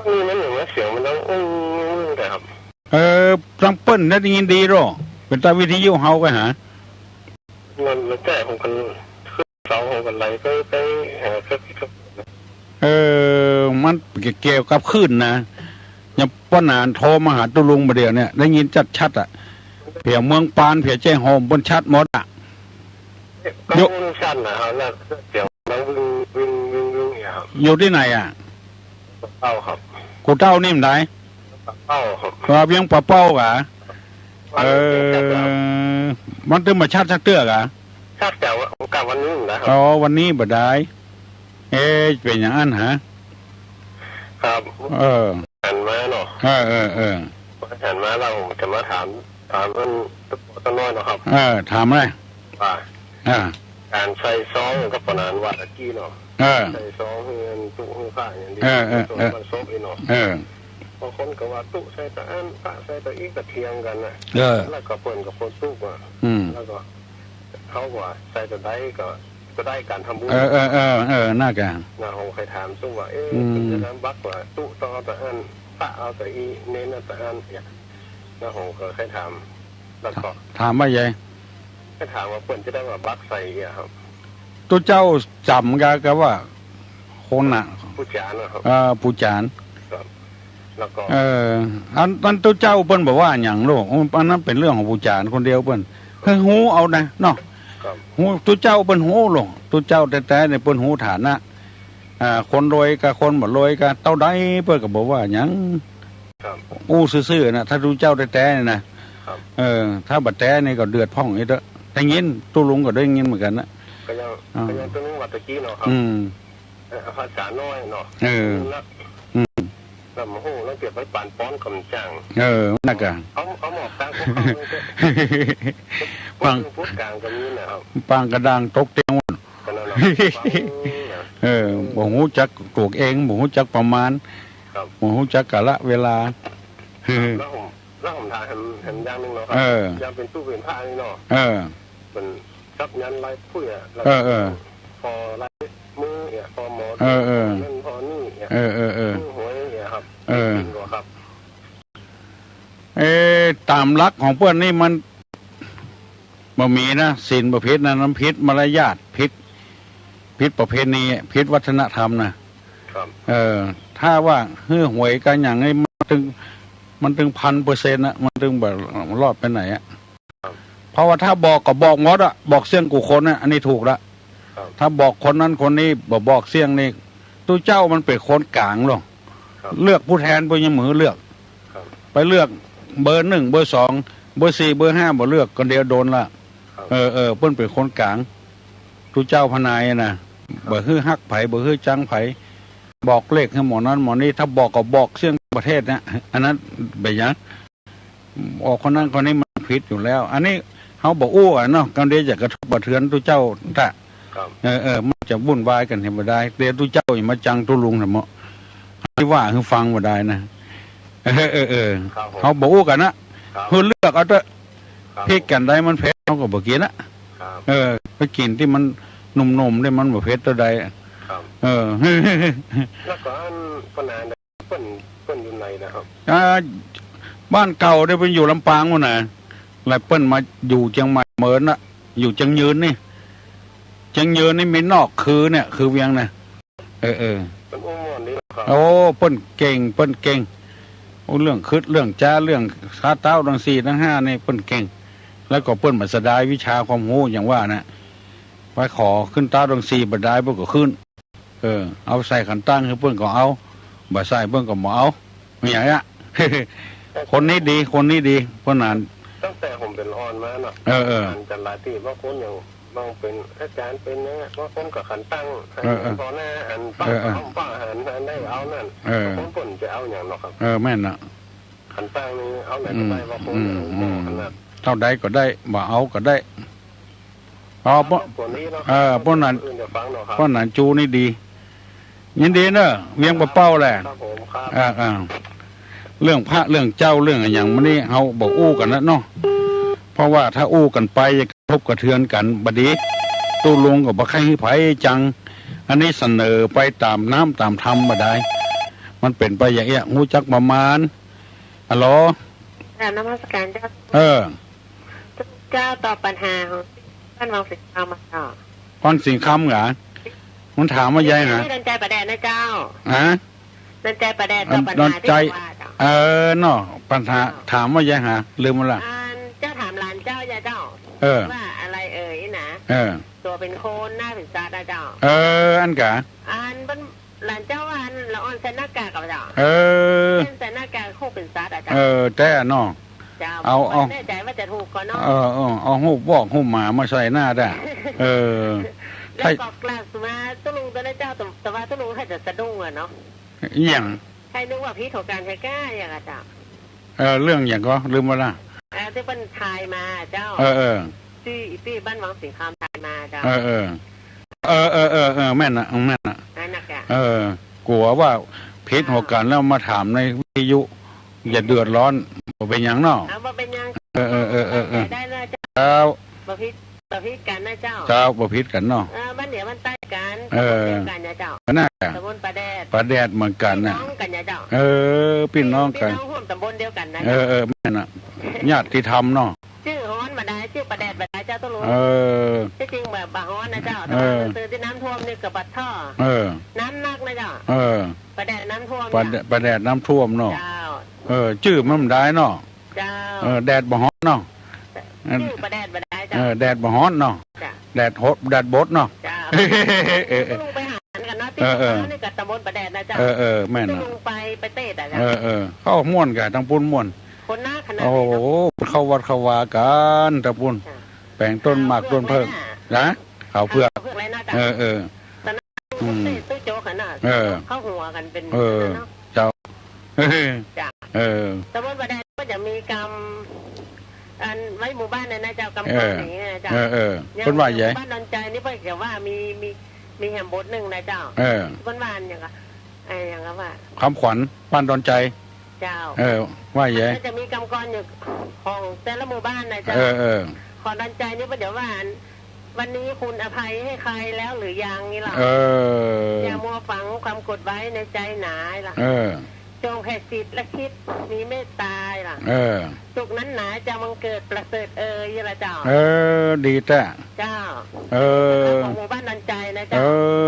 นี่มันเหมือนเสียงมันดังอึ้งๆ แต่ครับ เออ ตางเปิ้นน่าจะได้ยินดีหรอ เป๋นตางวิทยุเฮาก็หา มัน มันแต่ผมกัน เสาของกันไหลไป ไปหาครับ ครับ เออ มันเกี่ยวกับคลื่นนะ อย่างป้อหนานโทรมาหาตุ๊ลุงบ่าเดี่ยวเนี่ย ได้ยินชัดๆ อะ แผวเมืองปาน แผวแจ้ห่ม เปิ้นชัดหมดอะ ก็ โยะ มันสั้นนะครับ แล้วเสียงมันวิ่ง วิ่ง วิ่ง วิ่งเนี่ยครับ อยู่ตี้ไหนอะ ปากเป้าครับ กูเต้านี่มันได ปากเป้าครับ เออ เวียงปากเป้ากา เออ มันตึงบ่ชัดสักเตื้อกา ชัดแต่ว่า กับวันนี้นะครับ อ๋อ วันนี้บ่ได้ เอ๊ะ เป๋นอย่างอั้นฮะ ครับ เออ หันมาเนาะ เออ เออ เออ หันมาแล้วผมจะมาถาม ถามเปิ้นตุ๊กตาน้อยเนาะครับ เออ ถามเลย ว่า อ่า ก๋านใส่ซองกับป้อหนานว่าตะกี้เนาะ เออ ใส่ซองหื้อตุ๊หื้อผ้าอย่างเดียว เออ เออ ส่วน เออ มันศพอีเนาะ เออ บางคนก็ว่าตุ๊ใส่ตะอั้น ผ้าใส่ตะอี้ ก็เถียงกั๋นน่ะ เออ แล้วก็เปิ้นก็บ่ตุ๊อะ อืม แล้วก็ เขาก็ว่าใส่ตะใดก็ ก็ได้ก๋านทำบุญ เออ เออ เออ เออ นั่นกะ น้าหงเคยถามซุ่มว่า เอ๊ะ อืม เปิ้นจะนำบักว่าตุ๊ต้องเอาตะอั้น ผ้าเอาตะอี้ เณรเอาตะอั้นเนี่ย น้าหงก็เคยถาม แล้วก็ ถามว่าไง ก็ถามว่าเปิ้นจะได้ว่าบักใส่อะครับ ตุ๊เจ้าจ๋ำกะ กะว่าคนน่ะ ปู่จ๋ารย์นะครับ เออ ปู่จ๋ารย์ ครับ แล้วก็ เออ อัน อันตุ๊เจ้าเปิ้นบ่ว่าหยังหรอก อันนั้นเป๋นเรื่องของปู่จ๋ารย์คนเดียวเปิ้น หื้อฮู้เอานะเนาะ ครับ ฮู้ ตุ๊เจ้าเปิ้นฮู้หรอก ตุ๊เจ้าแต๊ๆ เนี่ยเปิ้นฮู้ฐานะ อ่า คนรวยกับคนบ่รวยกับเต้าใดเปิ้นก็บ่ว่าหยัง ครับ อู้ซื่อๆ นะ ถ้าตุ๊เจ้าแต๊ๆ เนี่ยนะ ครับ เออ ถ้าบ่แต๊นี่ก็เดือดพ่องอีกเต๊อะ ได้ยิน ตุ๊ลุงก็ได้ยินเหมือนกั๋นนะ ก็ยัง อ่า ก็ยังตุ๊ลุงว่าตะกี้เนาะครับ อืม เออ ภาษาน้อยเนาะ เออ นะ อืม แล้วโอ้โห แล้วเปรียบไว้ปานป้อนกำจัง เออ นั่นกะ เอา เอาหมอกกลางพวกเขาเลยเถอะ ปาง พูดกลางก็มีนะครับ ปางกระดางตกเตียงหมด ก็นั่นแหละ ฟังนะ เออ บ่ฮู้จักตวเอง บ่ฮู้จักประมาณ ครับ บ่ฮู้จักกาละเวลา แล้วผม แล้วผมถามแหม แหมอย่างหนึ่งเนาะครับ เออ อย่างเป๋นตุ๊เป๋นผ้านี่เนาะ เออ เปิ้นจับยันลายปุ้ยอะ แล้ว เออ เออ พอลายมือเนี่ย พอหมอ เออ เออ นั่นพอนี่เนี่ย เออ เออ เออ มือหวยเนี่ยครับ เออ จริงบ่ครับ เอ๊ะ ต๋ามหลักของเปิ้นนี่มัน บ่มีนะ ศีลบ่ผิดนะ มันผิดมารยาท ผิด ผิดประเพณี ผิดวัฒนธรรมนะ ครับ เออ ถ้าว่าหื้อหวยกั๋นอย่างนี้ มันตึง มันตึงพันเปอร์เซ็นต์นะ มันตึงบ่รอดไปไหนอะ ครับ เพราะว่าถ้าบอกก็บอกหมดอะ บอกเสี้ยงกู้คนอะ อันนี้ถูกละ ครับ ถ้าบอกคนนั้นคนนี้ บ่บอกเสี้ยงนี่ ตุ๊เจ้ามันเป๋นคนก๋างหรอก ครับ เลือกผู้แทนเปิ้นยังบ่หื้อเลือก ครับ ไปเลือกเบอร์หนึ่ง เบอร์สอง เบอร์สี่ เบอร์ห้า บ่เลือก คนเดียวโดนละ ครับ เออ เออ เปิ้นเป๋นคนก๋าง ตุ๊เจ้าพระนายนะ ครับ บ่หื้อฮักใผ บ่หื้อจังใผ บอกเลขหื้อหมอนั้นหมอนี้ ถ้าบอกก็บอกเสี้ยงประเทศนะ อันนั้นเป๋นหยัง ออกคนนั้นคนนี้มันผิดอยู่แล้ว อันนี้เฮาบ่อู้อะเนาะ กำเดียวจะกระทบกระเทือนตุ๊เจ้าตะ ครับ เออ เออ มันจะวุ่นวายกั๋นเหียบ่ดาย เดี๋ยวตุ๊เจ้าจะมาจังตุ๊ลุงนะเมาะ ที่ว่าหื้อฟังบ่ดายนะ เออ เออ เออ ครับผม เฮาบ่อู้กั๋นนะ ครับ หื้อเลือกเอาเต๊อะ ครับ ผิดกั๋นได้มันแพ้เฮาก็บ่กิ๋นนะ ครับ เออ ไปกิ๋นตี้มันหนุ่มๆ นี่มันบ่เผ็ดเต้าใด ครับ เออ แล้วก็อันปะนาน เปิ้น เปิ้นอยู่ไหนนะครับ อ่า บ้านเก่าเนี่ยเปิ้นอยู่ลำปางพู้นนะ แล้วเปิ้นมาอยู่เจียงใหม่เหมินน่ะ อยู่เจียงยืนนี่ เจียงยืนนี่มีนอกคือเนี่ย คือเวียงนะ เออ เออ เปิ้นอู้ม่วนดีครับ โอ้ เปิ้นเก่ง เปิ้นเก่ง โอ้ เรื่องขึด เรื่องจา เรื่องคาเต๊าตังสี่ตังห้านี่เปิ้นเก่ง แล้วก็เปิ้นบ่เสียดายวิชาความฮู้อย่างว่านะ ไปขอขึ้นเต๊าตังสี่บ่ได้เปิ้นก็ขึ้น เออ เอาใส่ขันตั้งหื้อเปิ้นก็เอา บ่ใส่เปิ้นก็บ่เอา อย่างเงี้ย คนนี้ดี คนนี้ดี เพราะนั้น ตั้งแต่ผมเป๋นอ่อนมาเนาะ เออ เออ หันกั๋นหลายตี้ บางคนอย่าง บางเป๋นอาจ๋ารย์ เป๋นหยังอะ บางคนก็ขันตั้ง เออ เออ หันพอหน้า หันป้า เออ เออ เอาป้า หัน หันได้เอานั่น เออ บางคนเปิ้นจะเอาหยังเนาะครับ เออ แม่นน่ะ ขันตั้งนี่เอาไหนก็ได้ อืม บางคน อืม เนี่ย อืม บอกขนาด เต้าใดก็ได้ บ่เอาก็ได้ อ๋อ เพราะ คนนี้เนาะ เออ เพราะนั้น คนอื่นจะฟังเนาะครับ เพราะนั้นจูนี่ดี ยินดีเนอะ เวียงป่าเป้าแหละ ครับผม ครับ อ่า อ่า เรื่องพระเรื่องเจ้าเรื่องอะหยังมื้อนี้เฮาบ่อู้กั๋นละเนาะ เพราะว่าถ้าอู้กั๋นไปจะกระทบกระเทือนกั๋นบ่ดี ตุ๊ลุงก็บ่ใค่หื้อใผจัง อันนี้เสนอไปต๋ามน้ำต๋ามธรรมบ่ดาย มันเป๋นไปอย่างเอี้ย ฮู้จักประมาณ ฮัลโหล กราบนมัสการเจ้า เออ เจ้าตอบปัญหาของบ้านวังสิงห์คำมาเจ้า วังสิงห์คำเหรอ มันถามว่าไงนะ ดอนจายป่าแดดนะเจ้า ฮะ ดอนจายป่าแดด ตอบปัญหาตี้ว่าเจ้า เออ เนาะ ปัญหา เจ้า ถามว่าไงฮะ ลืมหมดละ อันเจ้าถามหลานเจ้าอย่าเจ้า เออ ว่าอะไรเอ่ยนะ เออ ตั๋วเป๋นคน หน้าเป๋นสัตว์นะเจ้า เออ อันกะ อันเปิ้น หลานเจ้าว่าอันละอ่อนใส่หน้ากากกับเจ้า เออ เปิ้นใส่หน้ากากฮูปเป๋นสัตว์อะเจ้า เออ แต่เนาะ เจ้า เอา เอา บ่แน่ใจ๋ว่าจะถูกก่อเนาะ เออ เออ เอาฮูปวอกฮูปหมามาใส่หน้าได้ เออ แล้วก็กราบมาตุ๊ลุงตวยนะเจ้า แต่ แต่ว่าตุ๊ลุงใค่จะสะดุ้งอะเนาะ เอียง ใค่นึกว่าผิดหัวก๋านใค่ก้าอย่างอะเจ้า เออ เรื่องหยังก็ลืมไปละ เออ ตี้เปิ้นถ่ายมาเจ้า เออ เออ ตี้ ตี้บ้านวังสิงห์คำถ่ายมาเจ้า เออ เออ เออ เออ เออ เออ แม่นน่ะ แม่นน่ะ นั่นน่ะกะ เออ กั๋วว่าผิดหัวก๋านแล้วมาถามในวิทยุ อย่าเดือดร้อน บ่เป๋นหยังเนาะ เอา บ่เป๋นหยัง เออ เออ เออ เออ เออ ได้แล้วเจ้า เจ้า บ่ผิด บ่ผิดกั๋นนะเจ้า เจ้า บ่ผิดกั๋นเนาะ เออ บ้านเหนือบ้านใต้กั๋น เออ ตำบลเดียวกั๋นนะเจ้า นั่นน่ะ ตำบลป่าแดด ป่าแดดเหมือนกั๋นน่ะ ปี้น้องกั๋นนะเจ้า เออ ปี้น้องกั๋น ปี้น้องร่วมตำบลเดียวกั๋นนะ เออ เจ้า เออ แม่นน่ะ ญาติธรรมเนาะ จื้อฮ้อนบ่ดาย จื้อป่าแดดบ่ดายเจ้าตุ๊ลุง เออ ตี้จริงบ่ บ่ฮ้อนนะเจ้า เออ แต่ว่าซื่อๆ ตี้น้ำท่วมนี่ก็บ่าท่อ เออ น้ำหนักนะเจ้า เออ ป่าแดดน้ำท่วม ป่าแดด เนี่ย ป่าแดดน้ำท่วมเนาะ เจ้า เออ จื้อมันบ่ดายเนาะ เจ้า เออ แดดบ่ฮ้อนเนาะ จื้อป่าแดดบ่ดายเจ้า เออ แดดบ่ฮ้อนเนาะ จ้ะ แดดฮด แดดบดเนาะ เจ้า เออ เออ ตุ๊ลุงไปหากั๋นเนาะ ตี้ เออ เออ นี่ก็ตำบลป่าแดดนะเจ้า เออ เออ แม่นน่ะ ตุ๊ลุงไป ไปเตะอะเจ้า เออ เออ เขาม่วนกั๋น ตางปุ้นม่วน คนนักขนาดนี้เนาะ โอ้โห เข้าวัดเข้าวากั๋น ตางปุ้น จ้ะ แป๋งต้นหมากต้นเผิก ขาวเผือก นะ ขาวเผือก ขาวเผือกเลยนะเจ้า เออ เออ ตอนนั้น อืม เตะตู้โจ๊กอะนะ เออ เข้าหัวกั๋นเป๋น เออ นั่นเนาะ เจ้า จ้ะ เออ ตำบลป่าแดดก็จะมีกำ อันไว้หมู่บ้านเนี่ยนะเจ้า กำ เออ กำอย่างเงี้ยเจ้า เออ เออ ยัง เปิ้นว่าไง บ้านดอนจายนี่เปิ้นจะว่ามี มี มีแหมบทนึ่งนะเจ้า เออ เปิ้นว่าอันหยังอะ ไอ้หยังอะว่า คำขวัญบ้านดอนจาย เจ้า เออ ว่าไง มันจะมีกำกรอยู่ของแต่ละหมู่บ้านนะเจ้า เออ เออ ของดอนจายนี่เปิ้นจะว่าอัน วันนี้คุณอภัยให้ใครแล้วหรือยังนี่ล่ะ เออ อย่ามัวฝังความโกรธไว้ในใจหนาล่ะ เออ จงแผ่จิตและคิดมีเมตตาล่ะ เออ สุขนั้นหนาจะบังเกิดประเสริฐเอยล่ะเจ้า เออ ดีแต๊ เจ้า เออ ของหมู่บ้านดอนจายนะเจ้า เอ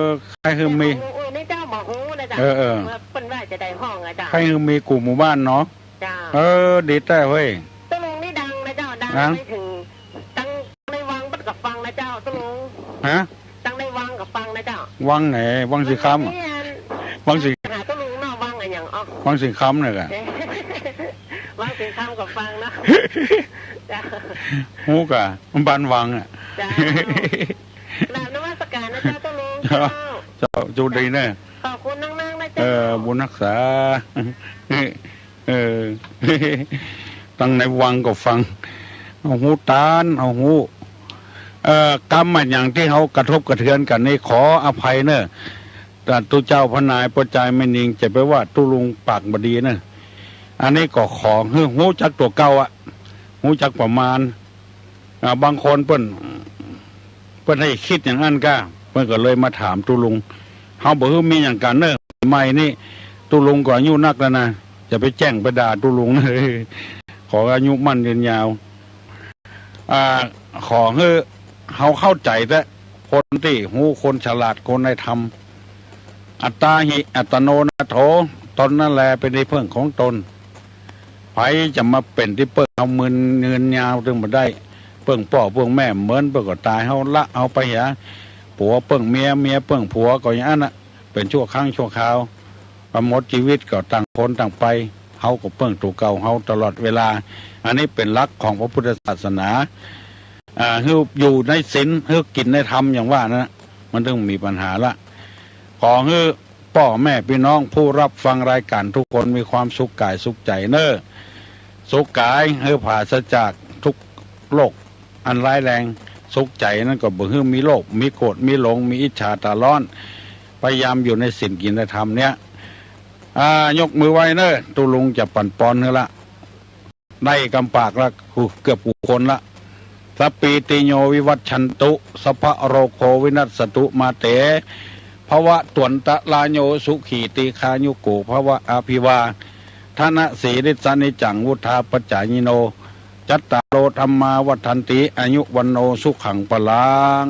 อ ใค่หื้อมี แต่ของหมู่อื่นนี่เจ้าบ่ฮู้นะเจ้า เออ เออ ว่าเปิ้นว่าจะได้ห้องอะเจ้า ใค่หื้อมีกู้หมู่บ้านเนาะ เจ้า เออ ดีแต๊เฮ้ย ตุ๊ลุงนี่ดังนะเจ้า ดัง ฮะ ไปเถิง ตังในวังเปิ้นก็ฟังนะเจ้า ตุ๊ลุง ฮะ ตังในวังก็ฟังนะเจ้า วังไหน วังสิงห์คำ วังสิงห์ หาตุ๊ลุงเนาะ วังอะหยังอ๋อ วังสิงห์คำเนี่ยกะ วังสิงห์คำก็ฟังเนาะ เจ้า ฮู้กะ บ้านวังอะ เจ้า กราบนมัสการนะเจ้า ตุ๊ลุง เจ้า เจ้า เจ้า โชคดีเน่อ ขอบคุณนักๆนะเจ้า เออ บุญฮักษา เออ ตังในวังก็ฟัง เอาฮู้ตาน เอาฮู้ เอ่อ กำอะหยังตี้เฮากระทบกระเทือนกั๋นนี่ขออภัยเน่อ แต่ตุ๊เจ้าพระนายป้อจายแม่นิงจะไปว่าตุ๊ลุงปากบ่ดีเน่อ อันนี้ก็ขอหื้อฮู้จักตั๋วเก่าอะ ฮู้จักประมาณ อ่า บางคนเปิ้น เปิ้นหื้อคิดอย่างอั้นก้า เปิ้นก็เลยมาถามตุ๊ลุง เฮาบ่หื้อมีหยังกั๋นเน่อ ใหม่นี่ ตุ๊ลุงก็อายุนักแล้วนะ จะไปแจ้งไปด่าตุ๊ลุง ขออายุมั่นยืนยาว อ่า ขอหื้อเฮาเข้าใจ๋เต๊อะ คนตี้ฮู้ คนฉลาด คนได้ธรรม อัตตาหิ อัตตโนนาโถ ตนนั่นแลเป๋นตี้เปิ้งของตน ใผจะมาเป๋นตี้เปิ้งเฮา ยืน ยืนยาวตึงบ่ได้ เปิ้งป้อเปิ้งแม่เหมิน เปิ้งก็ต๋าย เฮาละ เฮาไปหาผัวเปิ้งเมีย เมียเปิ้งผัว ก็อย่างอั้นน่ะ เป๋นชั่วครั้งชั่วคราว พอหมดจีวิตก็ต่างคนต่างไป เฮาก็เปิ้งตั๋วเก่าเฮาตลอดเวลา อันนี้เป๋นหลักของพระพุทธศาสนา อ่า หื้ออยู่ในศีล หื้อกิ๋นในธรรมอย่างว่านะ มันถึงมีปัญหาละ ขอหื้อป้อแม่ปี้น้องผู้ฮับฟังรายก๋านทุกคนมีความสุขก๋ายสุขใจ๋เน่อ สุขก๋ายหื้อผราศจากทุกข์โรคอันร้ายแรง สุขใจ๋นั้นก็บ่หื้อมีโลภ มีโกรธ มีหลง มีอิจฉาต๋าฮ้อน พยายามอยู่ในศีลกิ๋นในธรรมเนี่ย อ่า ยกมือไหว้เน่อ ตุ๊ลุงจะปั๋นปอนหื้อละ ได้กำปากละ เกือบกู้คนละ สัพพีติโยวิวัชชันตุ สัพพะโรโควินัสสตุ มาเต ภวัตวันตะราโย สุขีตีฆายุโก ภวะ อภิวาทะนะสีลิสสะนิจจัง วุฑฒาปจายิโน จัตตาโรธัมมาวัฑฒันติ อายุวัณโณสุขังพลัง